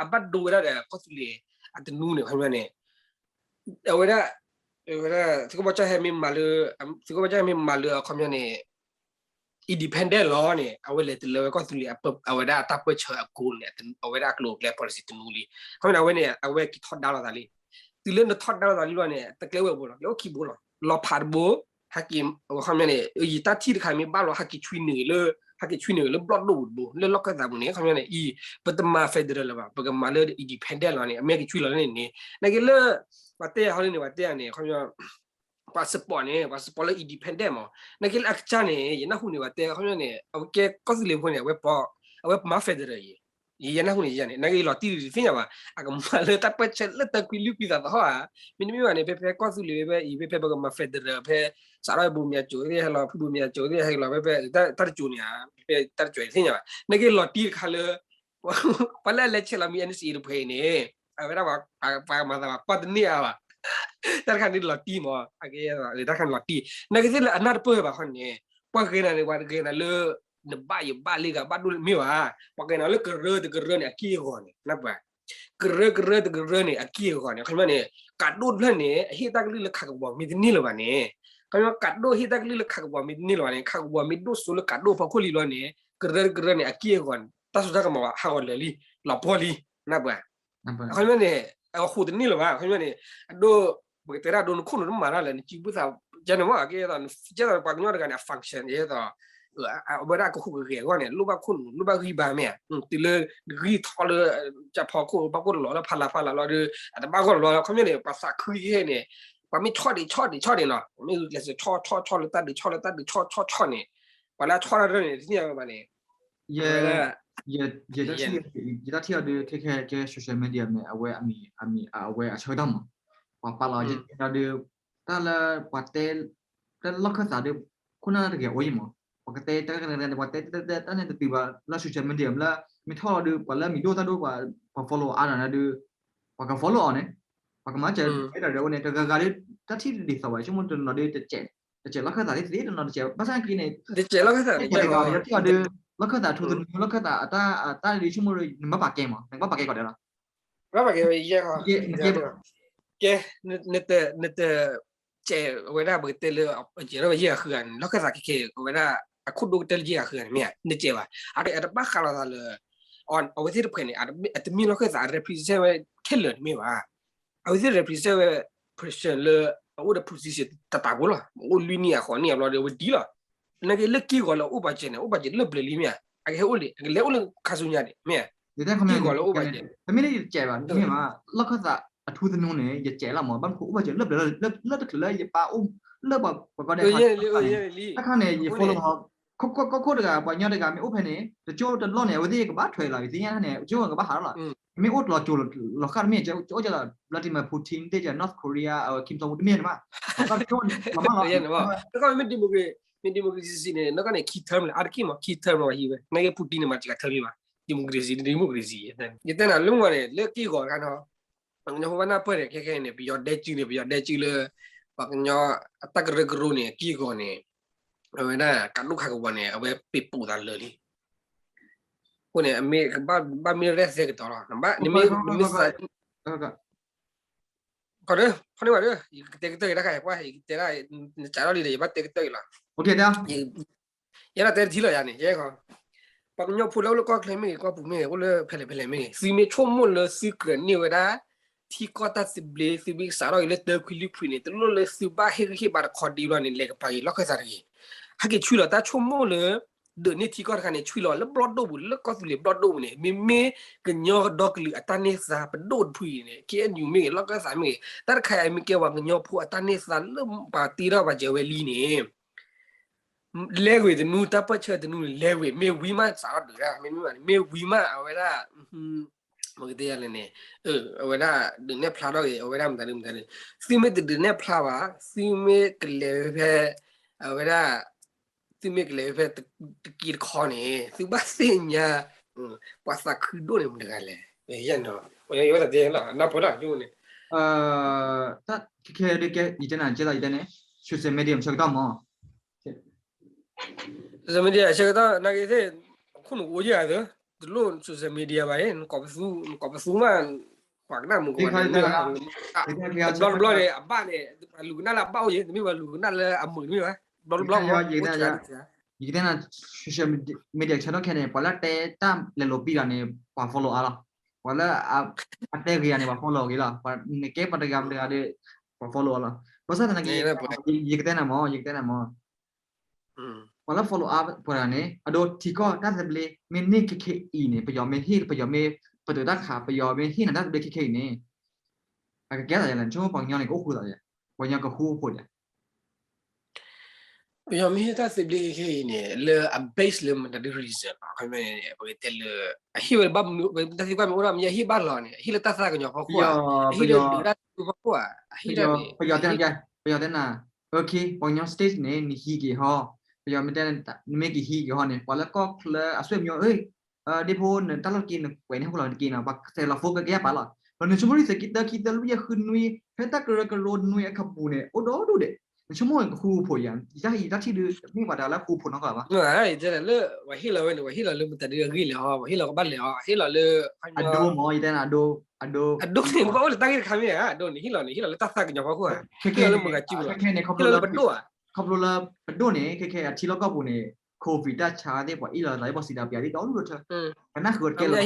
အဘၣ်ဒိဝဲဒၣ်ဒီး ကီၢ်သူလ့ၤ အတနူန့ၣ် ခီပညီန့ၣ် အဝဲဒၣ် အဝဲဒၣ် သုးခိၣ်ဘီကၠီၣ်ဟဲမ့ၢ်မၤလၢ သုးခိၣ်ဘီကၠီၣ်ဟဲမ့ၢ်မၤလၢအခီပညီန့ၣ် independent လီၤန့ၣ် အဝဲလဲၤတလၢဝဲကီၢ်သူလ့ၤ အဝဲဒၣ်အတၢ်ပၢၢ်ဆၢအကိန့ၣ် အဝဲဒၣ်အကျိၤအကျဲ policy တနူလံ ခီပညီန့ၣ် အဝဲန့ၣ် အဝဲက့ၤထီဒါလိာ်သးလံ တုၤလၢနထီဒါလိာ်သးလံလီၤန့ၣ် တကျဲဝဲဘိလီၤ ကျဲအိၣ်ခံဘိလီၤ လီၤဖးတဘိ ဟဲက့ၤ ခီပညီန့ၣ် ယတၢ်ထံၣ်တခါ မ့ၢ်ဘၣ်လီၤ ဟဲက့ၤဆွံနုာ်လၢ ဟဲက့ၤဆွံနုာ်လၢဘျီၣ်ဒိၣ်ပူၤတဘိ လၢလီၢ်ခၢၣ်သးပူၤန့ၣ် ခီပညီန့ၣ် အံၤ ပတမၤ federal လၢၤဘၣ် ပကမၤလၢ independent လီၤန့ၣ် အမ့ၢ်က့ၤဆွံလီၤလၢန့ၣ်န့ၣ် နာ်က့လၢ ပှၤတဲယၤဟီလၢန့ၣ် ပှၤတဲယၤန့ၣ် ခီပညီ ပှၤ support န့ၣ် ပှၤ support လၢ independent မး နာ်က့လၢအကစၢ်န့ၣ် ယနၢ်ဟူန့ၣ် ပှၤတဲ ခီပညီန့ၣ် အဝဲကဲကီၢ်သူလ့ၤဖိန့ၣ် အဝဲ အဝဲမၤ federal ယဲ ယဲနၢ်ဟူန့ၣ်ယဲန့ၣ် နာ်က့လီၤတံၢ်တသ့ၣ်ညါဘၣ် အကမၤလၢတၢ်ပၢၢ်ဆၢလၢတၢ်ကွံလံကွံသးသဟီၣ်ဧါ မ့တမ့ၢ်ဘၣ်န့ၣ် ဖဲဖဲကီၢ်သူလ့ၤဖဲဖဲအံၤ ဖဲဖဲပကမၤ federal ဖဲ စးထီၣ်ဘိမၠးကၠိၤသ့ၣ်ဟဲလီၤ ဖုဘိမၠးကၠိၤသ့ၣ် ဟဲလီၤဖဲဖဲ တၢ်တကၠိၤန့ၣ်ဧါ ဖဲတၢ်တကၠိၤသ့ၣ်ညါဘၣ် နာ်က့လီၤတံၢ်တခါလၢ ပှၤလၢအလဲၤဆဲးလီၤမံၤ NCA တဖှဲးအံၤန့ၣ် အဝဲဒၣ် ပှၤမၤသးဘၣ်ကွၢ်တန့ၢ်အါဘၣ် တၢ်တခါန့ၣ်လီၤတံၢ်မး တၢ်တခါန့ၣ်လီၤတံၢ် နာ်က့သ့ၣ်လၢအနၢ်တပၢၢ်ဘၣ်ခီန့ၣ် ပှၤဂဲၤနၤန့ၣ် ပှၤဂဲၤနၤလၢ နဘၣ်ယဘၣ်လံဂၤဘၣ်ဒိၣ်မ့ၢ်ဘၣ် ပှၤဂဲၤနၤလၢကရၢတကရၢန့ၣ် အက့ၢ်အဂီၤန့ၣ် နၢ်ပၢၢ် ကရၢကရၢတကရၢန့ၣ် အက့ၢ်အဂီၤန့ၣ် ခီပညီန့ၣ် ကးဒိၣ်တဖျၢၣ်န့ၣ် အဟ့ၣ်တၢ်ကလုၢ်လၢခးကဝီၤမ့ၢ်တန့ၢ်လၢၤဘၣ်န့ၣ် ခီပညီ ကးဒိၣ်ဟ့ၣ်တၢ်ကလုၢ်လၢခးကဝီၤမ့ၢ်တန့ၢ်လၢၤဘၣ်န့ၣ် ခးကဝီၤမ့ၢ်ဒိၣ်စိလၢကးဒိၣ်ဖီခိၣ်လံလီၤန့ၣ် ကရၢတကရၢန့ၣ် အက့ၢ်အဂီၤန့ၣ် တၢ်စိတၢ်ကမီၤဘၣ် ဟးဂီၤလၢာ်လံ လီၤပှီၢ်လံ နၢ်ပၢၢ် ခီပညီန့ၣ် အဃိတန့ၢ်လၢၤဘၣ် ခီပညီန့ၣ် အဒိ ပကတဲဒၣ်ဒိနခိၣ်နူာ်တမၤတၢ်လၢ နစုပူၤသး ကဲန့ၣ်မ့ၢ် ကဲသိး ကဲသိးပှၤကညီတဂၤန့ၣ် အ function ယဲသိး အဝဲဒၣ်ကဟူးကဂဲၤအဂီၢ်န့ၣ် လိၣ်ဘၣ်ခိၣ်နူာ် လိၣ်ဘၣ်ဂံၢ်ဘါမ့ၢ်ဧါ တုၤလၢဂံၢ်ထီၣ်လၢ ကၢ်ဖီခိၣ် ဘၣ်ခိၣ်တလီၤလၢဖးလးဖးလးလီၤဒီး အတဘၣ်ဂီၢ်လီၤ ခီပညီန့ၣ် ပှၤသးခုကဟဲန့ၣ် ပှၤမ့ၢ်ဆီၣ်ဒံးဆီၣ်ဒံးဆီၣ်ဒံးနီၤ မ့ၢ်ဂုာ်ကျဲးစၢးဆီၣ်ဆီၣ်ဆီၣ်လၢတၢ်ဒုး ဆီၣ်လၢတၢ်ဒုး ဆီၣ်ဆီၣ်ဆီၣ်န့ၣ် ပှၤလၢအဆီၣ်တၢ်ဒၢန့ၣ် တသ့ၣ်ညါဝဲဘၣ်န့ၣ် အဝဲဒၣ် ယတၢ်ထံၣ်အီၤဒုး ခဲခဲကဲ social media မ့ၢ် အဝဲအမံၤ အဝဲအဆၢကတီၢ်မး ပှၤပာ်လီၤယဲဒီး တၢ်လၢပှၤတဲ တၢ်လၢလီၢ်ခၢၣ်သးဒီး ခိၣ်နၢ်တဂ့ၤအိၣ်ယံၤမး ပှၤကတဲတၢ်တဂ့ၤတဂ့ၤ ပှၤတဲတဲတဲတၢ်န့ၣ်တတုၤဘၣ် လၢ social media လၢ မ့ၢ်ထီၣ်လီၤဒီး ပှၤလၢအမံၤဒိၣ်တၢ်ဒိၣ် ပှၤ follow အါဒီးနၤဒီး ပှၤက follow အီၤန့ၣ် ပှၤကမၤစၢၤ ဒီးဝဲန့ၣ် တဂၤဂၤဒီး တၢ်ထံၣ်တဒ်သိးဘၣ် ဆိကမိၣ်တနီၤဒီး တစဲးလီၢ်ခၢၣ်သးသ့သ့ တနီၤတစဲး ဘၣ်ဆၣ်က့န့ၣ် တစဲးလီၢ်ခၢၣ်သး ယတၢ်ထံၣ်အီၤဒီး လီၢ်ခၢၣ်သးထူသနူ လီၢ်ခၢၣ်သးအတၢ် အတၢ်ဒ်ဆိကမိၣ်ဒီး နဘၣ်ပာ်ကဲမး နကဘၣ်ပာ်ကဲကီးဒီးလီၤ ဘၣ်ပာ်ကဲဝဲယဲၢ်ခီ ကဲ နတ နတ စဲးဝဲဒၣ်ပကတဲလၢ စဲးထီၣ်ဝဲယဲၢ်ဂၤဃုဂၤန့ၣ် လီၢ်ခၢၣ်သးခဲခဲ အဝဲဒၣ် အခိၣ်ဒိၣ်ကတၢၢ်လၢယဲၢ်ဂၤဃုဂၤန့ၣ် မ့ၢ်ဧါ နစဲးဘၣ် အတဘၣ်ဃးလိာ်သးလၢ အဝဲသ့ၣ်တဖှဲးန့ၣ် အတမ့ၢ်လီၢ်ခၢၣ်သး represent ဝဲခဲလၢာ်န့ၣ်မ့ၢ်ဘၣ် အဝဲသ့ၣ် represent ဝဲ person လၢ အအိၣ်ဒီး position တတးဖိလီၤ အိၣ်လွံၢ်နံၣ်အဃိးနံၣ်အဘျီဒီး အဝဲဒ်လီၤ နာ်က့လၢက့ၢ်ဂီၤလၢအိၣ်ပာ်စဲးန့ၣ် အိၣ်ပာ်စဲးလၢပျၢၤလံမ့ၢ်ဧါ အကဟဲအိၣ်လံ အကလဲၤအိၣ်လၢခါဆူညါန့ၣ် မ့ၢ်ဧါ က့ၢ်ဂီၤလၢအိၣ်ပာ်စဲး တမ့ၢ်လၢယတစဲးဘၣ် တမ့ၢ်ဘၣ် လီၢ်ခၢၣ်သးအထူသနူန့ၣ် ယစဲးလီၤမး ဘၣ်မနုၤအိၣ်ပာ်စဲးလၢပျၢၤလၢတချုးလၢယပၢ်အိၣ်လၢပှၤကီၢ်ဒဲးခါန့ၣ် တၢ်ခါန့ၣ် ယ follow လီၤ ကီၢ်ခိၣ်တဂၤ ပှၤကညီတဂၤမ့ၢ်အိၣ်ဖဲန့ၣ် တကၠိတလီၢ်န့ၣ် အဝဲသ့ၣ်ကဘၣ်ထွဲလီၤ ယသ့ၣ်ညါန့ၣ် ကၠိကဘၣ်ဟးလီၤ မ့ၢ်အိၣ်တလီၤကၠိလီၤခၣ်တမ့ၢ် ကၠိအိၣ်ကဲလီၤ Vladimir Putin သ့ၣ် North Korea Kim Jong Un တမ့ၢ်န့ၣ်ဘၣ် ကၠိမးလီၤ မ့ၢ် democracy န့ၣ် နီၢ်ကီၢ်န့ၣ် ခံ term လၢအါတက့ၢ်မး ခံ term လီၤဟံးဝဲ နာ်က့ Putin န့ၣ် မၤစှၤ term လံဘၣ် democracy န့ၣ် democracy ယတဲနၤလၢမ့ၢ်န့ၣ် လၢက့ၢ်ဂီၤတခါနီၤ ပှၤကညီဖိဘၣ်နၢ်ပၢၢ်န့ၣ် ခဲခဲန့ၣ် ပယီၤဒဲကၠူန့ၣ် ပယီၤဒဲကၠူလၢ ပှၤကညီအတၢ်ကရၢကရိန့ၣ် အက့ၢ်အဂီၤန့ၣ် အဝဲဒၣ်ကးဒိၣ်ခးကဝီၤန့ၣ် အဝဲပ့ၤပိာ်သးလၢာ်လံ အဃိန့ၣ် အမ့ၢ်ကဘၣ်မ့ၢ်ရဲၣ်သဲကတီၤလီၤ နမ့ၢ် ခီဒၣ် ဖီန့ၢ်ဘၣ်ဒီး ယကတဲကတၢၢ်က့ၤတၢ်ခါအံၤ ပှၤ ယကတဲဒၣ် နစးထီၣ်လံဒီး ယဘၣ်တဲကတၢၢ်အံၤလီၤ ယဲဒၣ်တဲတထံၣ်လီၤယၤန့ၣ် ယဲခီ ပှၤကညီဖိလၢအိၣ်လၢကီၢ်ချၢမ့ၢ်ဂ့ၤ ကီၢ်ပူၤမ့ၢ်ဂ့ၤ အိၣ်လၢဖဲလဲၣ်ဖဲလဲၣ်မ့ၢ်ဂ့ၤ သုမ့ၢ်ဆိကမိၣ်လၢသုကြၢးန့ၢ်ဝဲဒၣ် ထံကီၢ်တၢ်သဘျ့ သုမ့ၢ်ကစးထီၣ်က့ၤလၢတၢခွံလွံၢ်ဖုန့ၣ် တလိၣ်လၢသုဘၣ်ဟ့ၣ်ဂံၢ်ဟ့ၣ်ဘါတခီဒံဘျီန့ၣ် လဲၤကပၤက့ၤလီၢ်ခၢၣ်သးတဂ့ၤ. ဟဲက့ၤဆွံလီၤတၢ်ဆိကမိၣ်လၢ ဒုးန့ၢ်ထံကီၢ်တခါန့ၣ် ဆွံလီၤလၢဘျီၣ်ဒိၣ်ပူၤ လၢကီၢ်သူလ့ၤဘျီၣ်ဒိၣ်ပူၤန့ၣ် မ့မ့ၢ်ကညီဒီကလုာ်အတၢ်န့ၢ်သါပဒိၣ်တဖုအံၤန့ၣ် ခ့ၣ်အဲၣ်ယူၣ်မ့ၢ်ဂ့ၤ လီၢ်ခၢၣ်သးမ့ၢ်ဂ့ၤ တၢ်တခါအံၤမ့ၢ်ကဲဝဲကညီဖိအတၢ်န့ၢ်သါလၢပှၤတ့ထီၣ် ပှၤစၢၤဝဲလံန့ၣ် လဲၤဝဲတနူ တၢ်ပၢၢ်ဆၢတနူန့ၣ် လဲၤဝဲ မ့ၢ်ဝံၤမးစးထီၣ်ဒုးတၢ် မ့မ့ၢ်ဘၣ်န့ၣ် မ့ၢ်ဝံၤမး အဝဲဒၣ် မ့ၢ်ကတဲယၤလဲၣ်န့ၣ် အဝဲဒၣ်ဒုးနဲၣ်ဖျါထီၣ်က့ၤ အဝဲဒၣ်မတၤဒုမတၤဒု သုမ့ၢ်တဒုးနဲၣ်ဖျါဘၣ် သုမ့ၢ်ကလဲၤဝဲဖဲ အဝဲဒၣ် သုမ့ၢ်ကလဲၤဝဲဖဲတက့တခီန့ၣ် သုဘၣ်သ့ၣ်ညါ ပှၤသးခုဒိၣ်န့ၣ်မတၤတဂၤလဲၣ် ယဲၢ်နီၤ ယဝဲသးတဲလီၤ နၢ်ပၢၢ်လီၤ ယိၣ်န့ၣ် တၢ်ခဲခဲဒ်ကဲ ယတဲနၤ ကဲသိးယတဲန့ၣ် social media ဆၢကတီၢ်မး social media ဆၢကတီၢ် နာ်က့သ့ၣ် ခိၣ်နူာ်ကအိၣ်ယဲၢ်ဧါသၢ တလိၣ် social media ဘၣ် နကိးပသူ နကိးပသူမး ပှၤကနၣ်မုာ်ကဝဲ တဘျီတဘျီန့ၣ် အဘၣ်န့ၣ် ပှၤလူၤကနၣ်လၢအဘၣ်အိၣ်ယဲၢ် တမ့ၢ်ပှၤလူၤကနၣ်လၢအမုာ်တမ့ၢ်ဘၣ် တဘျီတဘျီမး အိၣ်ဆံး ယကတဲနၤ social media ဆၢထီၣ်ခဲန့ၣ် ပှၤလၢအတဲတၢ်လဲၤလိာ်ပံးတၢ်န့ၣ် ပှၤ follow အါလီၤ ပှၤလၢ အတဲဂ့ၤဂၤန့ၣ် ပှၤ follow အဂ့ၤလီၤ နကဲပှၤတဂၤမတဂၤဒီး ပှၤ follow အါလီၤ ဘၣ်ဆၣ်သနာ်က့ ယကတဲနၤမး ယကတဲနၤမး ပှၤလၢ follow အါပှၤတဂၤန့ၣ် အဒိထံကီၢ်တၢ်သဘျ့ မ့ၢ်န့ၢ်ခဲခဲအံၤန့ၣ် ပယီၤမ့ၢ်ဟ့ၣ် ပယီၤမ့ၢ် ပတုာ်တၢ်ခး ပယီၤမ့ၢ်ဟ့ၣ်နၤတၢ်သဘျ့ခဲခဲအံၤန့ၣ် အကကဲသးယလဲၣ် နဆိကမိၣ်ပှၤကညီန့ၣ် ကအိၣ်ဃူသးယဲၢ် ပှၤကညီကဃူဖိယဲၢ် ပယီၤမ့ၢ်ဟ့ၣ်တၢ်သဘျ့ခဲခဲအံၤန့ၣ် လၢအ base လၢမတၤဒု reason လီၤ ခီမ့ၢ်န့ၣ် ပကတဲလၢ အဟ့ၣ်ဝဲဘၣ်မနုၤ တၢ်သံကွၢ်မ့ၢ်အိၣ်ဒီး မ့ၢ်အဟ့ၣ်ဘၣ်လီၤန့ၣ် အဟ့ၣ်လၢတၢ်သးကညီၤဖီခိၣ်ဧါ အဟ့ၣ်လၢဒုးတၢ်ဖီခိၣ်ဧါ အဟ့ၣ်ဒၣ်န့ၣ် ပယီၤတဲနၤ ပယီၤတဲနၤ okay ပှၤကညီ state န့ၣ် နဟံးက့ၤဟီ ပယီၤမ့ၢ်တဲ နမ့ၢ်ကဟံးက့ၤဟီန့ၣ် ပှၤလၢကီၢ်ချၢအဆွေမျိုး ဒ့ဖိ နတၢ်လီၢ်တက့ၢ် နကွဲးန့ၢ်ဟီၣ်ခိၣ်လီၤတက့ၢ်နီၤ ပှၤကစဲးလီၤ focus ကယၢ်ပာ်လီၤ ဒီးနဆိကမိၣ်ဒ်သိးက့ၤတၢခံသၢလွံၢ်ယဲၢ်ဃုနွံ ဖဲတၢ်ကရၢကရိနွံအခပူၤန့ၣ် အိၣ်ဒိၣ်ဒိၣ်ဒဲး နဆိကမိၣ်ကဃူဖိယဲၢ် ယတၢ်ဟံးယတၢ်ထံၣ်ဒုး မ့ၢ်ပှၤတဂၤလၢဃူဖိနီတဂၤဘၣ် လၢပှၤဟ့ၣ်လီၤဝဲန့ၣ် ပှၤဟ့ၣ်လီၤလၢမတၤဒုအဂ့ၢ်လဲၣ်ဟီ ပှၤဟ့ၣ်လီၤကဘၣ်လဲၣ်ဟီ ဟ့ၣ်လီၤလၢ အဒိမ့ၢ် ယတဲနၤ အဒိ အဒိ အဒိန့ၣ် ကဘၣ်အိၣ်လၢတၢ်ဂ့ၢ်တခါမ့ၢ်ဧါ အဒိန့ၣ် ဟ့ၣ်လီၤန့ၣ် ဟ့ၣ်လီၤလၢတၢ်သးကညီၤဖီခိၣ်ဧါ ခဲခဲန့ၣ် ဟ့ၣ်လီၤလၢပဒိၣ်ဧါ ခီဖျိလၢပဒိၣ်န့ၣ် ခဲခဲအထံလီၢ်ကီၢ်ပူၤန့ၣ် covid တၢ်ဆါသ့ၣ် ပှၤအ့ၣ်လီၤသး ပှၤစံးတၢ်ပျးသ့ၣ် ဒီဒူၣ်ဒီထၢ ကနၣ်ဃုာ်တကဲလၢၤ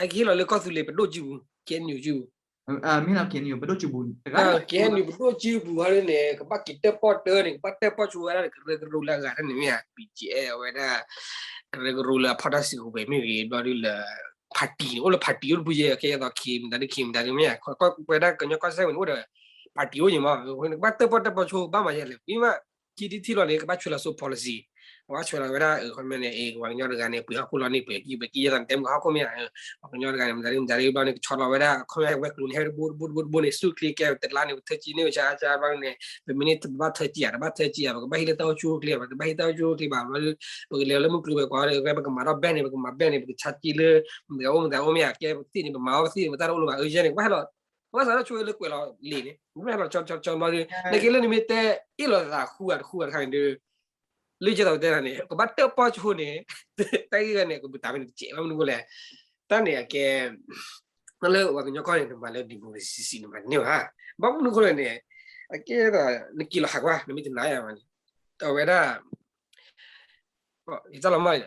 အကဟ့ၣ်လီၤလၢကီၢ်သူလ့ၤပဒိၣ်စုပူၤ KNU စုပူၤ မ့ၢ်လီၤ KNU ပဒိၣ်စုပူၤတဂၤ KNU ပဒိၣ်စုပူၤဟီဒ်န့ၣ် ကဘၣ်က့ၤတၢၣ်ပီၣ်တၢၣ်န့ၣ် ကဘၣ်တၢၣ်ပီၣ်ဆိဝဲဒၣ် ကရၢကရိလၢအဂၤတၢ်န့ၣ်မ့ၢ်ဧါ BGF ဝဲဒၣ် ကရၢကရိလၢအဖီၣ်တၢ်စုကဝဲၤမ့ၢ်ဂ့ၤ ဘျီဒ်လၢ party န့ၣ် အိၣ်လၢ party အိၣ်တပူၤယဲၢ် ကဲသိး ခ့မတၤဒု ခ့မတၤဒုမ့ၢ်ဧါ ဝဲဒၣ်ကညီကီၢ်စဲၣ်ဝဲန့ၣ် အိၣ်ဒီး party အိၣ်ယဲၢ်မး ကဘၣ်တၢၣ်ပီၣ်တၢၣ်ပီၣ်ဆိဘၣ်မးယဲၢ်လဲၣ် ဝံၤမး ခံထံၣ်ထံၣ်လီၤန့ၣ် ကဘၣ်ဆွဲလီၤစိ policy ကဘၣ်ဆွဲလီၤဝဲဒၣ် ခီမ့ၢ်န့ၣ် အ့ ပှၤကညီတဂၤန့ၣ် ပှ့ၤဟီၣ်ခိၣ်လီၤန့ၣ် ပှ့ၤကံ ပှ့ၤကံ ယဲသိးတဲမုၢ်ဟီၣ်ခိၣ်မ့ၢ်ဧါ ပှၤကညီတဂၤန့ၣ် မတၤဒုမတၤဒုဘျီန့ၣ် ကဆီလီၤဝဲဒၣ် ခီမ့ၢ်ဝဲၤကျိၤန့ၣ် ဟဲတဘိတဘိတဘိတဘိန့ၣ် ဆူၣ်ချ့ကဲတလါန့ၣ် ပထၢကံန့ၢ်ဝဲဆါဆါဘျီန့ၣ် ပမ့ၢ်န့ၢ်တဘၣ်ထၢကံဧါ တဘၣ်ထၢကံဧါ ပကဘၣ်ဟ့ၣ်လၢတၢ်အိၣ်ဆူၣ်အိၣ်ချ့ဘၣ် ပတဘၣ်ဟ့ၣ်တၢ်အိၣ်ဆူၣ်အိၣ်ချ့ဘၣ် ဘျီဒု ပကလဲၤလၢမုၢ်ကျိၤဝဲၤကွာ်ဒီး ပကမၤထီၣ်ဘဲၣ်န့ၣ် ပကမၤဘဲၣ်န့ၣ် ပကဆါကံလၢ မတၤအိၣ်မတၤအိၣ်မ့ၢ်ဧါ ကဲပသ့ၣ်န့ၣ် ပမၤအီၣ်ပသ့ၣ်န့ၣ် ပတၢ်တအိၣ်လၢၤဘၣ် အၢယဲန့ၣ် ကဘၣ်ဟဲလီၤ ကဘၣ်စးထီၣ်ဆိဝဲလၢကွဲးလီၤလံာ်န့ၣ် ကဘၣ်ဟဲလီၤကၠီကၠီကၠီဘျီဒု နာ်က့လၢနမ့ၢ်တဲအ့ၣ်လိာ်သးဃူဂၤတဃူဂၤတခါန့ၣ်ဒီး လၢယဲသိးတဲတၢ်န့ၣ် ကဘၣ်တၢၣ်ပီၣ်ဆိန့ၣ် တၢ်ဂ့ၢ်ဝဲန့ၣ် ကပၤတၢ်မ့ၢ်တကဲဘၣ်မနုၤဃိလဲၣ် တၢ်န့ၣ်အကဲ လၢပှၤကညီကီၢ်န့ၣ် နမၤလၢ democracy နမၤတန့ၢ်ဘၣ် ဘၣ်မနုၤဃိလဲၣ်န့ၣ် အကဲဒီး နက့ၤလီၤဟးကွၢ် နမ့ၢ်တနာ်ယၤဘၣ်န့ၣ် အဝဲဒၣ် ယတၢ်လီၤမၢ်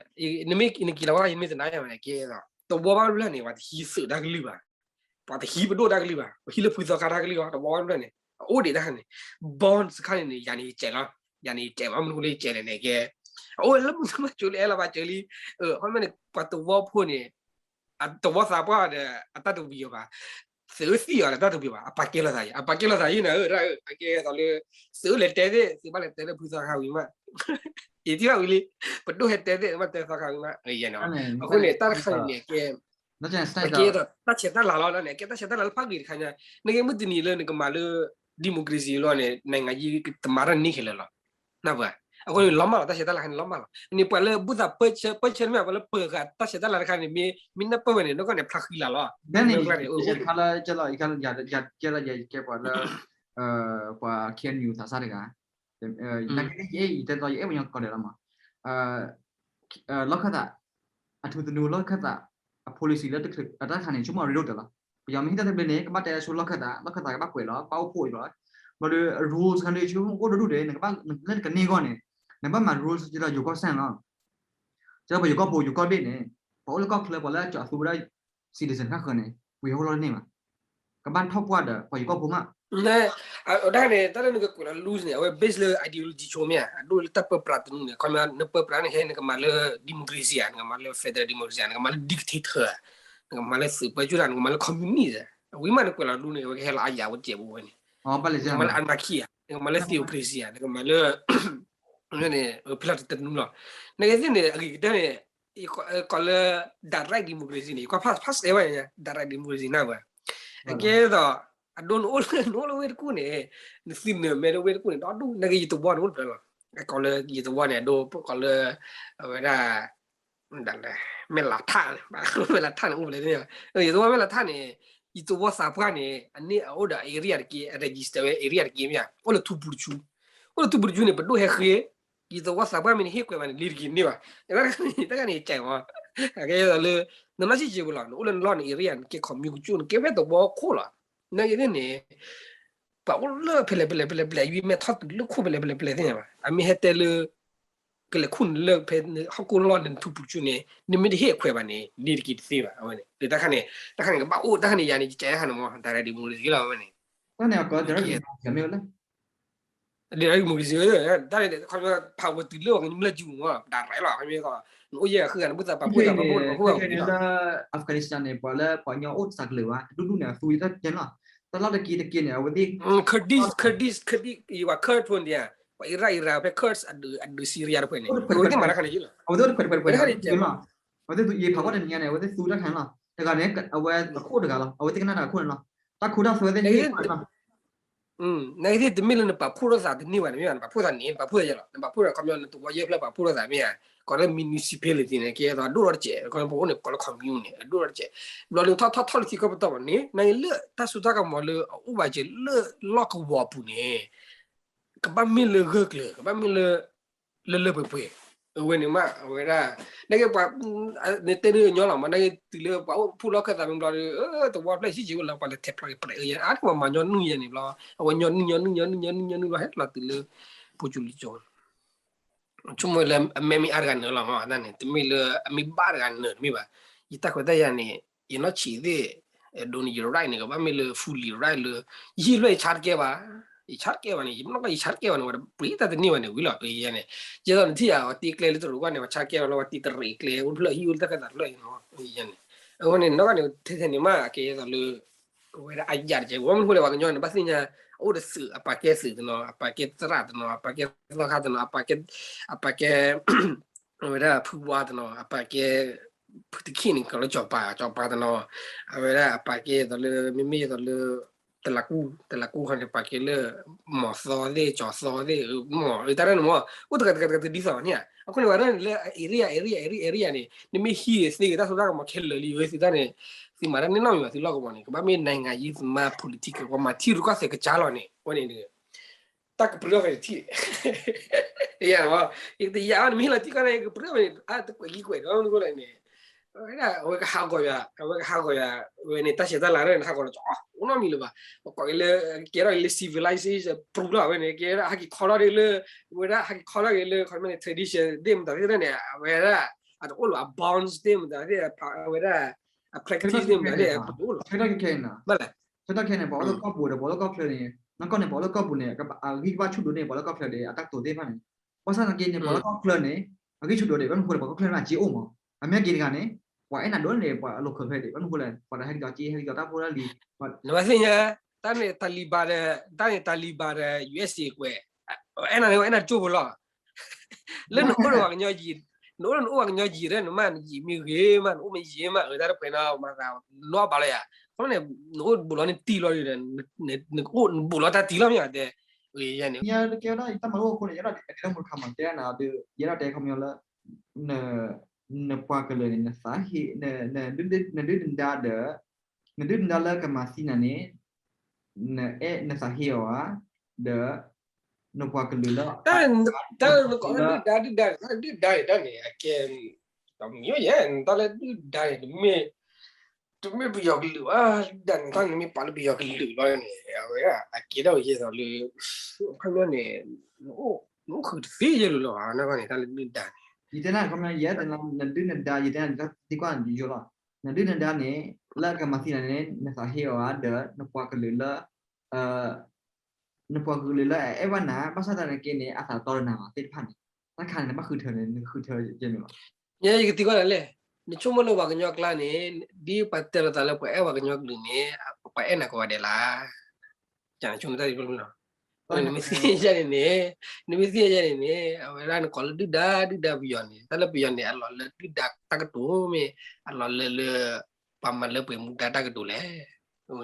နမ့ၢ်နက့ၤလီၤကွၢ် ယမ့ၢ်တနာ်ယၤဘၣ်န့ၣ် ကဲဒီး တဝီဘၣ်တဖျၢၣ်န့ၣ် ပှၤတဟံးသုးတၢ်ကလုၢ်ဘၣ် ပှၤတဟံးပဒိၣ်တၢ်ကလုၢ်ဘၣ် ပဟံးလၢဖုသီခါတၢ်ကလုၢ်လီၤ တဝီဘၣ်တဖျၢၣ်န့ၣ် အအိၣ်ဒံးတၢ်ခါန့ၣ် bonds တခါန့ၣ်န့ၣ် ယၤန့ၣ်ယစဲးလီၤ ယၤန့ၣ်ယစဲးဘၣ် မနုၤဃိလၢယစဲးလဲၣ်န့ၣ်ကဲ အအိၣ်လၢမုၢ်မၤကၠိလၢအဲၣ်လီၤဘၣ်စၢၤလံ ခီမ့ၢ်န့ၣ် ပှၤတဝီဖိန့ၣ် အတဝီသးပှၢ်ဒီး အတၢ်တဝံၤအီၤဘၣ် သုးသံအီၤဒီးတၢ်တဝံၤဘၣ် အပာ်ကဲလိာ်သး အပာ်ကဲလိာ်သးယံၤနၤဧၢ တၢ်အကဲသိးလၢ သုးလဲၤတဲသ့ၣ် သုးဘၣ်လဲၤတဲလၢဖုသီခါဝံၤမး ယထံၣ်ဘၣ်ဝံၤလံ ပဒိၣ်ဟဲတဲသ့ၣ် ဘၣ်တဲသီခါဝံၤမး အဃိန့ၣ် တၢ်တခါန့ၣ်န့ၣ် ကဲ အကဲသိး တၢ်ဆဲးတၢ်လၤလီၤန့ၣ် အကဲတၢ်ဆဲးတၢ်လၤလၢဖးဂ့ၤတခါညါ နကဲမုၢ်တနံၤလၢနကမၤလၢ democracy လီၤန့ၣ် နိုင်ငံရေး ကတမၤတၢ်န့ၢ်ခဲလၢာ်လီၤ နၢ်ပှၤ အဃိန့ၣ် လီၤမၢ်လီၤ တၢ်ဆဲးတၢ်လၤခါန့ၣ် လီၤမၢ်လီၤ န့ၣ်ပှၤလၢဘူၣ်သးပၢဆၢ ပၢဆၢန့ၣ်မ့ၢ် ပှၤလၢပၢၤဃာ်တၢ်ဆဲးတၢ်လၤတခါန့ၣ် မ့ၢ် မ့ၢ်နၢ်ပၢၢ်ဝဲန့ၣ် နီၢ်ကီၢ်န့ၣ် ဖျါဃံလၤလီၤ တၢ်န့ၣ် ယခါလၢကဲလီၤ ယခါလၢယကဲပှၤလၢ ပှၤ K N U သးစၢ်တဂၤ နာ်က့ ယအဲၣ် ယတဲသိး ယအဲၣ်ပှၤကညီကိးဂၤဒဲးလီၤမး လီၢ်ခၢၣ်သး အထူသနူလီၢ်ခၢၣ်သး အ policy လၢတချုးအတၢ်တခါန့ၣ် ဆိကမိၣ်အရ့ဒိၣ်တၢၢ်လီၤ. ပယီၤမ့ၢ်ဟ့ၣ်တၢ်သဘျ့န့ၣ် ကဘၣ်တဲဆိလီၢ်ခၢၣ်သး လီၢ်ခၢၣ်သးကဘၣ်ကွဲးလီၤ ကဘၣ်အိၣ်ဖှိၣ်အံၤလီၤ. ဘျီဒီး rules ခါဒီးဆိကမိၣ်အိၣ်ဒိၣ်ဒိၣ်ဒဲး နကဘၣ်လၢနကန့ၢ်အဂီၢ်န့ၣ် နကဘၣ်မၤ rules ကဒီးယိၤကီၢ်စဲၣ်လီၤ. ကဒီးပယိၤကီၢ်ပူၤ ယိၤကီၢ်ဘ့ၣ်န့ၣ် ပှၤအိၣ်လၢကီၢ်ချၢ ပှၤလၢအကၠီၤအသူဝဲဒၣ် citizen ဃၣ်ဃၢၤန့ၣ် ပှ့ၤဟီၣ်ခိၣ်လီၢ်တန့ၢ်ဘၣ်. ကဘၣ်ထီၣ်ပှၢ်ဒီးပှၤယိၤကီၢ်ဖိမး, အတၢ်န့ၣ် တၢ်လၢနကကွဲးလီၤ loose န့ၣ် အဝဲ base လၢ ideology ဆိမ့ၢ်ဧါ, အဒိၣ်လၢတၢ်ပၢပြးတနူန့ၣ် ခီမ့ၢ် နပၢပြးန့ၣ် ဟဲနကမၤလၢ democracy ဧါ, နကမၤလၢ federal democracy ဧါ, နကမၤလၢ dictator ဧါ, နကမၤလၢသုးပၢဆူၣ်တၢ်, နကမၤလၢ communist ဧါ, ဝံၤမးနကွဲးလီၤ loose န့ၣ် အဝဲကဟဲလီၤအယၤဝဲစဲးဘိဝဲန့ၣ်, နကမၤလၢ anarchy ဧါ, နကမၤလၢ theocracy ဧါ, နကမၤလၢ ဖဲလီၤတနူလီၤ, နကသ့ၣ်န့ၣ် အဂ့ၤကတၢၢ်န့ၣ် ကိးလၢ direct democracy န့ၣ် ယကွၢ်ဖးဖးစဲးဝဲ direct democracy န့ၣ်ဝဲ, အကဲသိး အဒိနအိၣ်လၢ နအိၣ်လၢဝ့ၢ်တကူၣ်န့ၣ်, နသုနၢၤမဲလၢဝ့ၢ်တကူၣ်န့ၣ် ဒီဒူၣ် နကယတဝီန့ၣ်အိၣ်တဖျၢၣ်လီၤ, ကိးလၢယတဝီန့ၣ် အဒိကိးလၢ အဝဲဒၣ် မဲၢ်လးထၣ်န့ၣ် မဲၢ်လးထၣ်န့ၣ် အိၣ်ဖဲလဲၣ်, ယတဝီမဲၢ်လးထၣ်န့ၣ် ယတဝီသးပှၢ်န့ၣ် အန့ၣ်အအိၣ်ဒီး area တက့ၢ်, အ register ဝဲ area တက့ၢ်မ့ၢ်ဧါ, အိၣ်လၢထူပူၤတဆူ, အိၣ်လၢထူပူၤတဆူန့ၣ် ပဒိၣ်ဟဲဃ့, ယတဝီသးပှၢ်မ့ၢ်နဟ့ၣ်ကွဲးဘၣ်န့ၣ် လ့ၤတက့ၤန့ၢ်ဘၣ်, တၢ်ခါန့ၣ် တၢ်ခါန့ၣ်ကဲမး, အကဲသိးလၢ နနီၢ်ဆံၣ်က့ၤပူၤလီၤ, နအိၣ်လၢနလီၢ်န area နကဲ commune ကစူၣ် နကဲဖဲသဝီခိၣ်လီၤ, နာ်က့သ့ၣ်န့ၣ် ပှၤအိၣ်လၢဖဲလဲၣ်ဖဲလဲၣ်ဖဲလဲၣ်ဖဲလဲၣ် ယမ့ၢ်ထီၣ်တုၤလၢခိၣ်ဖဲလဲၣ်ဖဲလဲၣ်ဖဲလဲၣ်သ့ၣ်ညါဘၣ်, အမ့ၢ်ဟဲတဲလၢ ကလဲၤခူၣ်နလၢဖဲဟီၣ်ခိၣ်လီၢ်န့ၣ် နထူပူၤတဆူန့ၣ် နမ့ၢ်တဟ့ၣ်အခွဲးဘၣ်န့ၣ် န့ၣ်တက့ၤတသ့ဘၣ် အဝဲန့ၣ် တၢ်ခါန့ၣ် တၢ်ခါန့ၣ်ကဘၣ်အိၣ် တၢ်ခါန့ၣ်ယၤန့ၣ် ယကဲဟးန့ၣ်မး direct democracy လီၤ အဝဲန့ၣ် တၢ်န့ၣ် က direct democracy မ့ၢ်ဝဲလဲၣ် direct democracy တၢ်န့ၣ် ခီဖျိ power တုၤလၢပှၤကညီမျၢၢ်စုပူၤမး direct လီၤ ခီဖျိ နအိၣ်ယဲၢ်ဂၤဃုဂၤန့ၣ် မ့ၢ်သးပာ်ဖှိၣ်သးပာ်ဖှိၣ်ပာ်ဖှိၣ်ဘၣ် လၢ Afghanistan န့ၣ် ပှၤလၢပှၤကညီအိၣ်တစှၤကလုာ်ဘၣ် တဒူၣ်ဒူၣ်န့ၣ် အသူတၢ်ကဲလီၤ တၢ်လီၢ်တက့ၢ်တက့ၢ်န့ၣ် အဝဲသ့ၣ် Kurdish Kurdish Kurdish ယဝဲ Kurd ဖိန့ၣ် ပှၤ Iraq Iraq ဖဲ Kurd အဒုး Syria တဖုန့ၣ် အဝဲသ့ၣ်မၤတၢ်ခါန့ၣ်လီၤ အဝဲသ့ၣ်တခွဲးတခွဲးတခါန့ၣ်လီၤ အဝဲသ့ၣ်သူယဲၢ်ဖးဝဲတနံၤညါန့ၣ် အဝဲသ့ၣ်သူတၢ်ခါန့ၣ်လီၤ တဂၤန့ၣ် အဝဲအခိၣ်တဂၤလီၤ အဝဲသ့ၣ်ကနၣ်တၢ်အခိၣ်န့ၣ်လီၤ တၢ်ခိတၢ်သွဲသ့ၣ်ဟ့ၣ်လီၤ နာ်က့သ့ၣ် တမ့ၢ်လၢနပာ်ဖှိၣ်ထီၣ်သးတန့ၢ်ဘၣ်န့ၣ် မ့ၢ်နပာ်ဖှိၣ်သးန့ၣ် နပာ်ဖှိၣ်သးယဲၢ်လီၤ နပာ်ဖှိၣ်သး ခီပညီ နတဝီယဲၢ်ဖျၢၣ်ပာ်ဖှိၣ်ထီၣ်သးမ့ၢ်ဧါ ကိးလၢ municipality န့ၣ် ကဲသိးအဒိၣ်ထီၣ်တစဲး ခီပညီပအိၣ်န့ၣ် ကိးလၢ commune န့ၣ် အဒိၣ်ထီၣ်တစဲး ဘျီဒုးထီၣ်ထီၣ်ထီၣ်လၢထံကီၢ်ပတီၢ်မးန့ၣ် နာ်က့လၢတၢ်စိတၢ်ကမီၤလၢအအိၣ်ဘၣ်စဲးလၢလီၢ်ကဝီၤပူၤန့ၣ် ကဘၣ်မ့ၢ်လၢဂၢၢ်ကျၢၤ ကဘၣ်မ့ၢ်လၢ လၢလၢပှဲၤပှဲၤ အဝဲန့ၣ်မး အဝဲဒၣ် နာ်က့ပှၤ နတဲဒ်ညီလီၤမး နာ်က့တုၤလၢပှၤအိၣ်ဖှိၣ်လီၢ်ခၢၣ်သးမ့ၢ်ဘျီဒီး တဝီဖျၢၣ်ဆံးဆံးဝဲလီၤ ပှၤလဲၤထဲးဖျါက့ၤပြဲးအၢယဲၢ် အါတက့ၢ်ပှၤမၤညီနုၢ်ယဲၢ်န့ၣ်ဘျီ အဝဲညီနုၢ်ညီနုၢ်ညီနုၢ်ညီနုၢ်ညီနုၢ်ဘျီ ဟဲလီၤတုၤလၢ ဖိကၠူလံကၠိ ဆိကမိၣ်လၢအမဲာ်မ့ၢ်အါတဂၤနၢၤလီၤမး အတၢ်န့ၣ် တမ့ၢ်လၢအမ့ၢ်ဘၣ်တဂၤနၢၤတမ့ၢ်ဘၣ် ယတၢ်ခွဲးတၢ်ယာ်န့ၣ် ယနီၢ်ဆံးသ့ၣ် ဒိးန့ၢ်ယ right န့ၣ် ကဘၣ်မ့ၢ်လၢ fully right လၢ ယဟံၣ်ဖျၢၣ်ယဆါတကဲဘၣ် ယဆါတကဲဘၣ်န့ၣ် ယမ့ၢ်ကီၢ်ယဆါတကဲဘၣ်န့ၣ် ဝဲတပှ့ၤတၢ်တန့ၢ်ဘၣ်န့ၣ် ဝံၤလီၤ ယဲန့ၣ် ယဲသိးနထံၣ်ယၤ ပှၤတ့ကျဲလၢတရူးကွၢ်န့ၣ် ပှၤဆါတကဲဘၣ်လီၤ ပှၤတ့တရံးကျဲအိၣ်ဖျၢၣ်ဟံၣ်အိၣ်လၢတၢ်ခၢၣ်သးဖျၢၣ်ယဲန့ၣ် အဃိန့ၣ် နီၢ်ကီၢ်န့ၣ် ထဲထဲန့ၣ်မး အကဲသိးလၢ ဝဲဒၣ်အယၢ်တကဲ ဝဲမ့ၢ်ဃိလဲၣ် ပှၤကညီန့ၣ် ဘၣ်သ့ၣ်ညါ အအိၣ်ဒီးသုး အပာ်ကဲသုးတနီၤ အပာ်ကဲသရၣ်တနီၤ အပာ်ကဲသီခါတနီၤ အပာ်ကဲ အပာ်ကဲ အဝဲဒၣ်ဖုဝါတနီၤ အပာ်ကဲ ဖုတခ့ၣ်န့ၣ် ကီးလၢစီၤပၤ စီၤပၤတနီၤ အဝဲဒၣ်အပာ်ကဲသိးလၢ မ့မ့ၢ်သိးလၢ တလးကူ တလးကူခီန့ၣ် ပာ်ကဲလၢ မီၤသီသ့ၣ် ကၠီၤသီသ့ၣ် မီၤ တၢ်ရဲၣ်န့ၣ်မီၤ အိၣ်တဂၤတဂၤတဂၤတဒ်သိးဘၣ်န့ၣ် အဃိန့ၣ် ပှၤရဲၣ်န့ၣ်လၢ area area area area န့ၣ် နမ့ၢ်ဟံးသ့ဂ့ၤ တၢ်စိတၢ်ကမီၤခဲလၢာ်လံ ဝဲသုတၢ်န့ၣ် သုမၤတၢ်န့ၣ်နီတမံၤဘၣ် သုလီၢ်ကဝီၤန့ၣ် ကဘၣ်မ့ၢ် နိုင်ငံရေးသမား political ပှၤမၤထံရူၢ်ကီၢ်သဲးကစၢ်လီၤန့ၣ် အဃိန့ၣ် တၢ်ကပြုၢ်ထီၣ်ဖဲတထံၣ် ယၤ ယကတယာ်အီၤ နမ့ၢ်ဟ့ၣ်လီၤတံၢ်ကီၢ်န့ၣ် ယကပြုၢ်ထီၣ်ဖဲန့ၣ် အတကွဲးကံကွဲးဒီးမနုၤဃိလဲၣ်န့ၣ် အဝဲဒၣ် အဝဲကဟးဂီၤယၤ အဝဲကဟးဂီၤယၤ ဝဲန့ၣ် တၢ်ဆဲးတၢ်လၤရဲၣ်န့ၣ် ဟးဂီၤလီၤကီး အိၣ်နီတမံၤလၢၤဘၣ် ပကိးက့ၤလၢ ကဲထီၣ်က့ၤလၢ civilization ပရူလီၤ အဝဲန့ၣ် ကဲဝဲဒၣ် ဟဲက့ၤခီထီၣ်က့ၤလၢ ဝဲဒၣ် ဟဲက့ၤခီထီၣ်က့ၤလၢ ခီမ့ၢ်န့ၣ် tradition သ့ၣ်မတၤသ့ၣ်န့ၣ် အဝဲဒၣ် အတအိၣ်လၢၤ အ bounds သ့ၣ်မတၤသ့ၣ် အဝဲဒၣ် အ practice သ့ၣ်မတၤသ့ၣ် အတအိၣ်လၢၤ ဆၢကတီၢ်ခဲအံၤန့ၣ် ဆၢကတီၢ်ခဲအံၤန့ၣ် ပှၤအိၣ်လၢကီၢ်ပူၤဒီး ပှၤအိၣ်လၢကီၢ်ချၢန့ၣ် နီၢ်ကီၢ်န့ၣ် ပှၤအိၣ်လၢကီၢ်ပူၤန့ၣ် အဂံၢ်ကဘၣ်ဆူၣ်ဒိၣ်န့ၢ် ပှၤလၢကီၢ်ချၢဒီး အတၢ်တိာ်သ့ၣ်တဖၣ်န့ၣ် ဘၣ်ဆၣ်သနာ်က့န့ၣ် ပှၤလၢကီၢ်ချၢန့ၣ် အဂံၢ်ဆူၣ်ဒိၣ်ဒံး ဘၣ်မနုၤဃိလဲၣ် ပှၤကီၢ်ချၢန့ၣ် အစ့အိၣ်မး အမ့ၢ်က့ၤတဂၤန့ၣ် ပှၤအဲၣ်နၤဒိၣ်န့ၣ် ပှၤအလီၢ်ခၢၣ်ဖဲဒံး ဘၣ်မနုၤဃိလဲၣ် ပှၤဒီးဟဲက့ၤဒီးစ့ ဟဲက့ၤဒီးတၢ်ဖိတၢ်လံၤ နဘၣ်သ့ၣ်ညါ တၢ်န့ၣ် Taliban ဒီး တၢ်န့ၣ် Taliban ဒီး USA ကွဲး အဲၣ်နၤန့ၣ် အဲၣ်နၤကၠိဖိလီၤ လၢနအိၣ်ဒီးပှၤကညီယံၤ နအိၣ်လၢနအိၣ်ပှၤကညီယံၤရဲၣ် နမ့ၢ်နယံၤမ့ၢ်ဂ့ၤမး နအိၣ်မ့ၢ်ယံၤမး အတၢ်တပှဲၤနီၤ မၤသးနီၢ်ဘၣ်လီၤယၤ အဃိန့ၣ် နအိၣ်ဘူးလီၤန့ၣ်တံၢ်လီၤဒီး နအိၣ်ဘူးလီၤတၢ်တံၢ်လီၤမ့ၢ်တဲ ယဲန့ၣ် ယဲတကဲဝဲဒၣ်ယတၢ်မၤလိအဃိန့ၣ် ယအဲၣ်ဒိးတဲလၢမူတခါမး တဲနၤဒီး ယအဲၣ်ဒိးတဲခီပညီလၢ နပှၤကလုာ်န့ၣ် နသးဟ့ နဒုၣ်နဒါဒီး နဒုၣ်နဒါလၢကမၤသံနၤန့ၣ် နအဲၣ်နသးဟ့အီၤဧါ ဒီး နပှၤကလုာ်လၢ တၢ် တၢ်နကိးလၢဒုၣ်ဒါ ဒုၣ်ဒါ ဒုၣ်ဒါန့ၣ် တၢ်န့ၣ် အကဲ တမံၤယဲ နတၢ်လၢဒုၣ်ဒါန့ၣ် တမ့ၢ် တမ့ၢ်ပယီၤကလုာ်ဘၣ် ဒုၣ်ဒါန့ၣ် တၢ်န့ၣ်မ့ၢ်ပာ်လၢပယီၤကလုာ်လီၤန့ၣ် အဝဲဒၣ် အကဲထီၣ်ကယဲၢ်သိးလၢ ခီပညီန့ၣ် နအိၣ် နအိၣ်ဃုာ်တသ့ယဲၢ်လိၤလီၤ နဂီၢ်န့ၣ် တၢ်လၢဒုၣ်ဒါန့ၣ် ယတဲနၤခီပညီ ယဲတဲနၤ နဒုၣ်နဒါ ယတဲနၤ တၢ်သံကွၢ်နယိလီၤ နဒုၣ်နဒါန့ၣ် လၢအကမၤသံနၤန့ၣ် နသးဟ့အီၤဧါ ဒီးနပှၤကလုာ်လၢ နပှၤကလုာ်လၢအအဲၣ်ဘၣ်နၤ ဘၣ်ဆၣ်သနာ်က့န့ၣ် အသးတီတနၤဘၣ်သ့ၣ်တဖၣ်န့ၣ် တၢ်ခါန့ၣ် နဘၣ်ဃုထၢန့ၣ် နဃုထၢယဲန့ၣ်လီၤ. ယဲယကသံကွၢ်နၤလဲၣ်, နဆိကမိၣ်လၢပှၤကညီကျါန့ၣ် ဒ်ပှၤတဲလိာ်သးလၢပှၤအဲၣ်ပှၤကညီကလုာ်န့ၣ် ပှၤအဲၣ်နၤကိးဂၤဒဲးလၢ် နဆိကမိၣ်တၢ်ဒ်န့ၣ်လီၤ. နမ့ၢ်သ့ၣ်ညါန့ၣ်န့ၣ်, နမ့ၢ်သ့ၣ်ညါန့ၣ်န့ၣ် အဝဲဒၣ်နကိးလၢဒုၣ်ဒါ ဒုၣ်ဒါပယီၤန့ၣ် တၢ်လၢပယီၤန့ၣ် အလီၢ်လၢဒုၣ်ဒါတၢ်ကတိၤမ့ၢ် အလီၢ်လၢလၢ ပှၤမၤလၢပှဲၤမူဒါတၢ်ကတိၤလဲၣ်.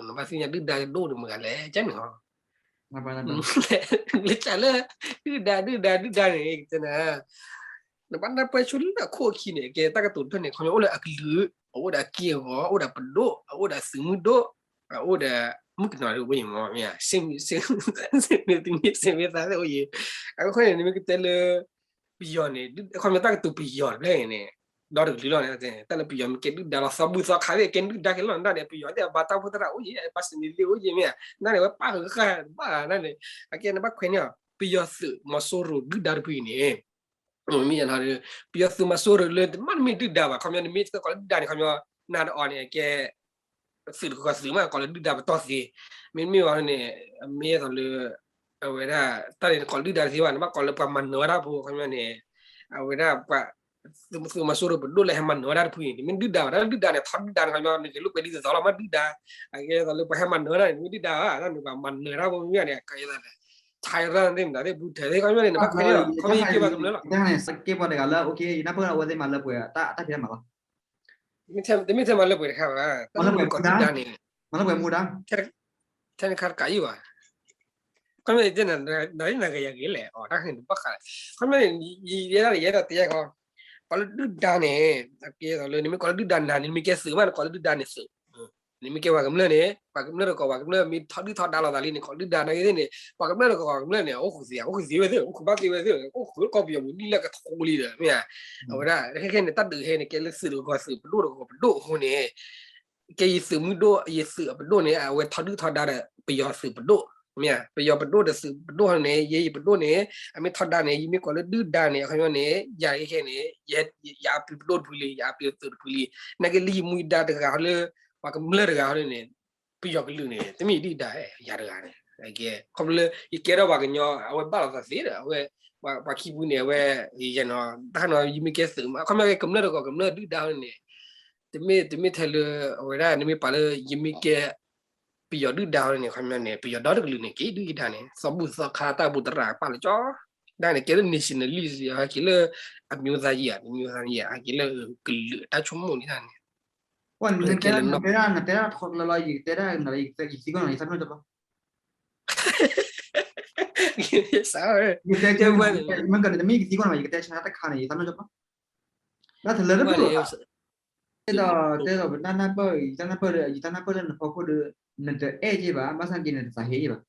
နဘၣ်သ့ၣ်ညါဒုၣ်ဒါကဒိၣ်န့ၣ်မတၤဂၤလဲၣ် ကန့ၣ်ဟီ လၢတၢ်လၢ ဒုၣ်ဒါ ဒုၣ်ဒါ ဒုၣ်ဒါန့ၣ် ကတဲနၤ နဘၣ်နၢ်ပၢၢ်ဆိလၢအခိၣ်အခံန့ၣ် ကဲတၢ်ကတိၤတဖျၢၣ်န့ၣ် ခီဖျိအိၣ်လၢအကလုာ်, အအိၣ်ဒီးအက့ၢ်အဂီၤ, အအိၣ်ဒီးပဒိၣ်, အအိၣ်ဒီးသုးမုၢ်ဒိၣ်, အအိၣ်ဒီး မုၣ်ကနီၤဒ်အိၣ်ယံၤမး, မ့ၢ် စ့မ့ၢ်သးသ့ၣ်အိၣ်ယံၤ, အဃိန့ၣ် နမ့ၢ်ကတဲလၢ ပယီၤန့ၣ် ခီဖျိတၢ်ကတိၤပယီၤတဖျၢၣ်န့ၣ် ဒီတကလုာ်လီၤန့ၣ် တၢ်လၢပယီၤမ့ၢ်ကဲဒုၣ်ဒါလီၤ သီဘူၣ်သီခါသ့ၣ် ကဲဒုၣ်ဒါက့ၤလီၤ နဒၣ်န့ၣ် ပယီၤသ့ၣ်အဘါတၢ်အိၣ်ဖှိၣ်သရၣ်အိၣ်ယံၤ ဘၣ်စနံၤလ့အိၣ်ယံၤမ့ၢ် နဒၣ်န့ၣ် ဝဲပၢ်ဃာ်နဒၣ်န့ၣ် အကဲနဘၣ်ခွဲးန့ၢ်အီၤ ပယီၤသုးမီၤစိရိၤဒုၣ်ဒါတဖုအံၤန့ၣ် မ့ၢ်ယါန့ၣ် ပယီၤသုးမီၤစိရိၤလၢတမ့ၢ်တမ့ၢ်ဒုၣ်ဒါဘၣ် ခီဖျိနမ့ၢ်ကီးလၢဒုၣ်ဒါန့ၣ် ခီဖျိ နၤဒီးအီၤန့ၣ် အကဲ သုးတကီၢ်သုးမး ကိးလၢဒုၣ်ဒါပတီၢ်သ့, မ့မ့ၢ်ဝဲန့ၣ် မ့ၢ်သိးလၢ အဝဲဒၣ် တၢ်န့ၣ်နကိးလၢဒုၣ်ဒါတသ့ဘၣ် နဘၣ်ကိးလၢပှၤမၤနၢၤဝဲဒၣ်ဖိ ခီဖျိန့ၣ် အဝဲဒၣ်ပှၤ သုးမီၤစိရိၤပဒိၣ်လၢဟဲမၤနၢၤဝဲဒၣ်တဖုအံၤ တမ့ၢ်ဒုၣ်ဒါဘၣ် တၢ်လၢဒုၣ်ဒါန့ၣ် ထီဒုၣ်ဒါန့ၣ် ခီဖျိနက့ၤလိာ်ကွဲဒ်သိးသိးလီၤ မ့ၢ်ဒုၣ်ဒါ အကဲသိးလၢပှၤဟဲမၤနၢၤဝဲဒၣ်န့ၣ် တမ့ၢ်ဒုၣ်ဒါဘၣ် တၢ်န့ၣ်ပှၤမၤနၢၤတၢ်ဖိမ့ၢ်န့ၣ် ကဲသိး Tyrant သ့ၣ်မတၤသ့ၣ် Putin သ့ၣ် ခီဖျိန့ၣ် နဘၣ်ခွဲးန့ၢ်လီၤ ခီဖျိယကဲပှၤကမျၢၢ်လီၤ ကဲပှၤတဂၤလၢ okay ယနၢ်ပၢၢ်လၢအဝဲသ့ၣ်မၤလၢပှဲၤ တၢ်ဖံးတၢ်မၤလီၤ တမ့ၢ်ထဲမၤလၢပှဲၤတခါဘၣ် တၢ်လၢပှဲၤမူဒါ မၤလၢပှဲၤမူဒါ ထဲတခါတကးယံာ်ဘၣ် ခီမ့ၢ်နနဂၤယၤဂ့ၤလဲၣ် အီၤတၢ်ဟ့ၣ်နဘၣ်ဃး ခီမ့ၢ်န့ၣ် ယဲဒၣ်ယဲဒၣ်တဲယဲခီ ပှၤလၢဒုၣ်ဒါန့ၣ် အကဲသိးလၢ နမ့ၢ်ကိးလၢဒုၣ်ဒါနၤန့ၣ် နမ့ၢ်ကဲသုးမး နကိးလၢဒုၣ်ဒါန့ၣ်သုး နမ့ၢ်ကဲပှၤကမျၢၢ်န့ၣ် ပှၤကမျၢၢ်တကိး ပှၤကမျၢၢ်မ့ၢ်ထီဒုၣ်ထီဒါလိာ်သးလံန့ၣ် ကိးလၢဒုၣ်ဒါနာ်က့သ့ၣ်န့ၣ် ပှၤကမျၢၢ်တကိး ပှၤကမျၢၢ်န့ၣ် အိၣ်ဃုာ်သ့ အိၣ်ဃုာ်သ့ဝဲသ့ၣ် အိၣ်ဃုာ်ဘၣ်သ့ဝဲသ့ၣ် အိၣ်ဃုာ်လၢကီၢ်ပယီၤပူၤနံၣ်လၢကထိလံဒီး မ့ၢ်ဧါ အဝဲဒၣ် ခဲခဲန့ၣ် တၢ်ဒုးဟဲန့ၣ် ကဲလၢသုးတကိးသုး ပဒိၣ်တကိးပဒိၣ်အဃိန့ၣ် ကဲယသုးမုၢ်ဒိၣ် ယသုးအပဒိၣ်န့ၣ် အဝဲထီဒုၣ်ထီဒါဒီးပယီၤသုးပဒိၣ် မ့ၢ်ဧါ ပယီၤပဒိၣ်ဒီးသုးပဒိၣ်န့ၣ် ယဲယပဒိၣ်န့ၣ် အမ့ၢ်ထီဒါန့ၣ် ယမ့ၢ်ကိးလၢဒုၣ်ဒါန့ၣ် အခီပညီန့ၣ် ယၤခဲခဲန့ၣ် ယအပျံၤပဒိၣ်တဖုလံ ယအပျံၤသုးတဖုလံ နာ်က့လၢယမူဒါတဂၤလၢ ပှၤကမျၢၢ်တဂၤန့ၣ် ပယီၤကလုာ်န့ၣ် တမ့ၢ်ဒုၣ်ဒါ ယၤတဂၤန့ၣ် ခီဖျိလၢယကဲထီၣ်ပှၤကညီ အဝဲဘၣ်လိာ်သးသ့ဒီး အဝဲ ပှၤခံဖုန့ၣ် အဝဲ ယဲနီၤ တၢ်ခါနီၤ ယမ့ၢ်ကဲသုးမး အခီပညီကဲကမျၢၢ်တကိးကမျၢၢ်ဒုၣ်ဒါန့ၣ် တမ့ၢ်တမ့ၢ်ထဲလၢ အဝဲဒၣ် နမ့ၢ်ပာ်လၢ ယမ့ၢ်ကဲ ပယီၤဒုၣ်ဒါန့ၣ် ခီပညီန့ၣ် ပယီၤဒီတကလုာ်န့ၣ် က့ၤဒုၣ်ကဒါန့ၣ် သီဘူၣ်သီခါတၢ်ဘူၣ်တရၣ်ပာ်လၢကၠီ ဒၣ်န့ၣ် ကဲလၢ nationalist ဟဲက့ၤလၢ အမျိုးသားရေး အမျိုးသားရေး ဟဲက့ၤလၢကလုာ်တၢ်ဆိကမိၣ်န့ၣ်န့ၣ် နတဲဒၣ် နတဲဒၣ်ထီလီၤလီၤ ယကတဲဒၣ် ယသံကွၢ်နၤ ယသးပ့ၤနီၣ်တဘျီ ယတဲ မ့ၢ်ကန့ၣ်တမ့ၢ်ယကသံကွၢ်နၤ ယကတဲဆါတခါန့ၣ် ယသးပ့ၤနီၣ်တဘျီ ဘၣ်တလၢတပူၤဘၣ် တဲဒီး တဲဒီးပတၢ်နၢ်ပၢၢ် ယတၢ်နၢ်ပၢၢ်လၢ ယတၢ်နၢ်ပၢၢ်လၢနဖီခိၣ်ဒီး နတအဲၣ်ယဲဘၣ် ဘၣ်ဆၣ်က့ၤနတသးဟ့ယဲဘၣ်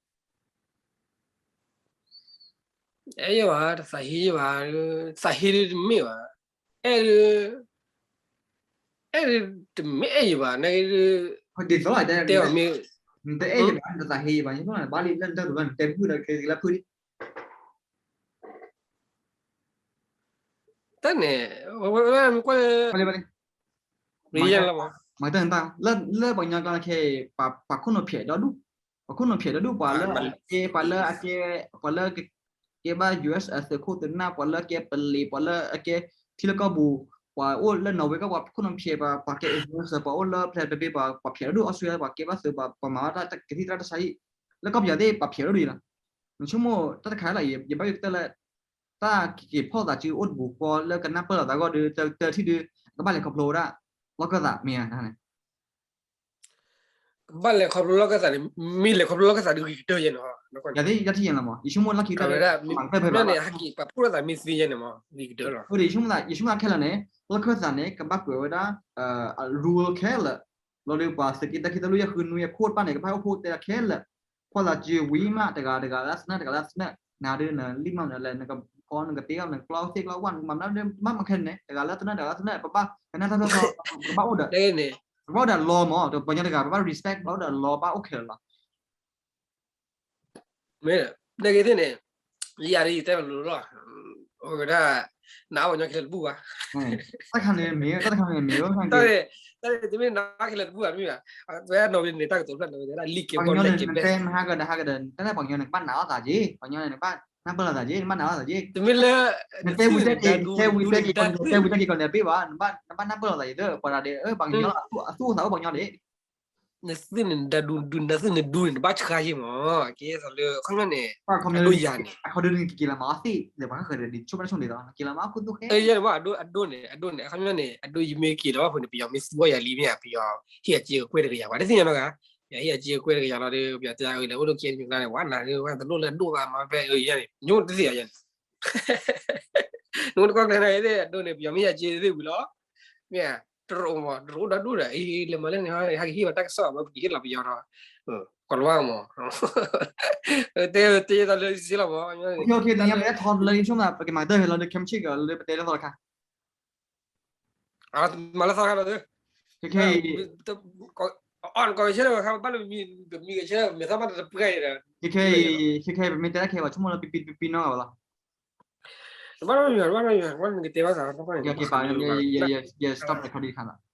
အဲၣ်ယဲဘၣ် တသးဟ့ယဲဘၣ် သးဟ့ဒ်တမ့ၢ်ဘၣ် အဲၣ်ဒ် အဲၣ်ဒ် တမ့ၢ်အဲၣ်ယဲဘၣ် နက ဒ်သိးတဲအီၤမ့ၢ် နတအဲၣ်ယဲဘၣ် နတသးဟ့ယဲဘၣ် ဘၣ်လံလၢနတၢ်ဒိးဘၣ် နတဲဖုၣ်ဒီးကဲကလၢဖုၣ်ဒံး တၢ်န့ၣ် ဝဲ ဝဲ ဝဲ ကွၢ်လၢ မၤတၢ် လၢပှၤကညီကျါခဲအံၤ ပှၤခိၣ်နူာ်ဖျဲးဒီဒူၣ် ပှၤခိၣ်နူာ်ဖျဲးဒီဒူၣ် ပှၤလၢအကဲ ပှၤလၢအကဲ ပှၤလၢကဲဘၣ် ယူၢ်အ့းအ့ သုးခိၣ်သုးနၢ် ပှၤလၢအကဲပလံး ပှၤလၢအကဲ ထံလၢကီၢ်ပူၤ ပှၤအိၣ်လၢနီၣ်ဝ့ကီၢ် ပှၤခိၣ်နူာ်ဖျဲး ပှၤကဲ influencer ပှၤအိၣ်လၢဖျဲးတဘ့ၣ် ပှၤဖျဲးဒီဒူၣ် အီစထြ့လယါ ပှၤကဲဘၣ်သုး ပှၤမၤဘၣ်တၢ်ကသံၣ်သရၣ်တၢ်ဆါဟံၣ် လၢကီၢ်ပယီၤသ့ၣ် ပှၤဖျဲးဒီဒူၣ်လီၤ နဆိကမိၣ်တၢ်တခါလီၤ ယဘၣ်ယိၣ်ကတၢၢ်လၢ တၢ်က့ၤဖီၣ်သးစုအိၣ်တပူၤဃီလၢကနၢ်ပၢၢ်လိာ်သးဂီၢ်ဒီး တၢ်ထံၣ်ဒုး ကဘၣ်လဲၤခီဖျိဝဲဒၣ် လီၢ်ခၢၣ်သးမ့ၢ်ဧါန့ၣ် ကဘၣ်လဲၤခီဖျိလီၢ်ခၢၣ်သးန့ၣ် မ့ၢ်လဲၤခီဖျိလီၢ်ခၢၣ်သးဒုးဂ့ၤကတၢၢ်ယဲၢ်န့ၣ် ယၤသ့ၣ်ယၤထံၣ်ယဲၢ်လီၤမး ယဆိကမိၣ်လၢခံတၢ်ဝဲဒၣ် မ့ၢ်န့ၣ် ဟဲက့ၤပာ်ဖှိၣ်လိာ်သးမ့ၢ်သ့ယဲၢ်န့ၣ်မး ဂ့ၤကတၢၢ်လီၤ ယဆိကမိၣ်ခဲလၢာ်န့ၣ် လီၢ်ခၢၣ်သးန့ၣ် ကဘၣ်ကွဲးဝဲဒၣ် rural ခဲလၢာ် လီၤဒီးပှၤသုးက့တၢ်ခံတၢ်လူၢ်ယဲၢ်ဃုနွံအခိၣ်တဖၣ်န့ၣ် ကဘၣ်အိၣ်ဖှိၣ်တဲဒၣ်ခဲလၢာ် ဖီၣ်သးစုဝံၤမး တဂၤတဂၤလၢသနၢၣ် တဂၤလၢသနၢၣ် နၤဒုးနလံၣ်မးနလဲၣ် နကဖီနကတ့ၢ် နကကျီသ့ၣ်ကျီဝၣ် နကမၤမနုၤဒုး မ့ၢ်မၤခဲန့ၣ် တဂၤလၢသနၢၣ် တဂၤလၢသနၢၣ် ပဘၣ် ကနၣ်တၢ်ထီၣ်ထီ ပကဘၣ်အိၣ်ဒီး ပဘၣ်အိၣ်ဒီး law မး ဒီးပှၤကညီတဂၤ ပဘၣ် respect ပဘၣ်အိၣ်ဒီး law ဘၣ်အိၣ်ခဲလၢာ်လီၤ မ့ၢ် နက့ၤသ့ၣ်န့ၣ် ယၤဒ်ယတဲလိၤလိၤလီၤ အိၣ်ဝဲဒၣ် နအီၣ်ပှၤညီခဲလၢာ်တဘူၣ်ဘၣ်, တၢ်တခါန့ၣ်မ့ၢ် တၢ်တခါန့ၣ်မ့ၢ် တၢ်တခါန့ၣ် တမ့ၢ်နအီၣ်ခဲလၢာ်တဘူၣ်ဘၣ် တမ့ၢ်ဘၣ်, ဝဲနီၢ်ဝဲန့ၣ် တၢ်ကတိၤဖျၢၣ်န့ၣ် ဝဲဒၣ်လံၣ်ကဲဘီလဲၣ်ကဲဘဲ နတဲမဟါကဒီးဟါကဒီး တၢ်လၢပှၤကညီန့ၣ် ကဘၣ်နာ်အီၣ်သးက့ၤ, ပှၤကညီန့ၣ် နဘၣ်နၢ်ပၢၢ်လိာ်သးက့ၤ, နဘၣ်နာ်အီၣ်သးက့ၤ, တမ့ၢ်လၢ နတဲဝံၤတဲက့ၤ တဲဝံၤတဲက့ၤ တဲဝံၤတဲက့ၤ ကိးနံၤတဘ့ၣ်ဘၣ်, နဘၣ်နၢ်ပၢၢ်လိာ်သးက့ၤသၢ ပှၤဒၣ်ဒဲး ပှၤကညီလီၤ အသူၣ်အိၣ်သးအိၣ်ပှၤကညီန့ၣ် နသုန့ၣ် နဒူ နသုန့ၣ်ဒူန့ၣ် နဘၣ်ဆှါယ့ၢ်မး, ကဲသိးလၢ ခီပညီန့ၣ် အဒိယၤန့ၣ် အခီဒုန့ၣ် ကက့ၤလီၤမၤအီၣ်သ့ၣ် ဒီးပှၤဃၢၤဒီးဒ်ဆိကမိၣ်တၢ်ဆိကမိၣ်ဒ်သိး က့ၤလီၤမၤအီၣ်ခူသူၣ်ဃဲ အဒိန့ၣ် အဒိန့ၣ် အခီပညီန့ၣ် အဒိယမ့ၢ်က့ၤလီၤဘၣ်ဖုးန့ၣ် ပယီၤမ့ၢ်သူအီၣ်ယၤလံမ့ၢ်ဧါ ပယီၤဟ့ၣ်အစ့အကွဲၢ်တကယၤ ပှၤတသ့ၣ်ညါနီတဂၤ, ယဟ့ၣ်အစ့အကွဲၢ်တကယၤလီၤဒီး ပယီၤတဲအၢလဲၣ် အိၣ်ဒိၣ်ကဲမ့ၢ်ကျါန့ၣ် ဝဲနၤဒ်ဝဲတလိၣ်လၢအဒိၣ်ဘၣ်မၤဖဲအၢယၤန့ၣ် ညိတသ့ၣ်ညါယၤန့ၣ် နကကွၢ်ကျဲနၤသ့ၣ် အဒိန့ၣ် ပယီၤမ့ၢ်ဟ့ၣ်အစ့သ့ၣ်ဝံၤလီၤ, မ့ၢ်ဧါ, တရူးမး တရူးဒီဒူၣ်ဒီး အံၤ လဲၤမၤလၢန့ၣ် ဟဲကဟ့ၣ်လီၤတၢ်ကစီၣ် မ့ၢ်ပကဟ့ၣ်လီၤပယီၤဒီး ကွၢ်လီၤမး တဲတဲသးလၢစ့လီၤမး ပကမၤတၢ်ဟဲလီၤဒီး ခဲမုၢ်ဆ့ၣ်ကီးလၢပတဲလၢသီတခါ မၤလၢသီခါလီၤ, ခဲခဲအံၤ အီၣ်ကီၢ်ဆၢလၢခါ ဘၣ်လၢမံၤကဆၢ မဲာ်သၣ်ဘၣ်တပှဲၤဒီး ခဲခဲအံၤ ခဲခဲအံၤ ပမ့ၢ်တဲတၢ်ခဲအံၤ ပှၤဆိကမိၣ်လၢပံပံပံပံနီၢ်ဂၤဘၣ်လီၤ, ဘၣ်နီၢ်ယွၤ ဘၣ်နီၢ်ယွၤ ဝဲနကတဲဘၣ်သး ယ stop recording တခါလီၤ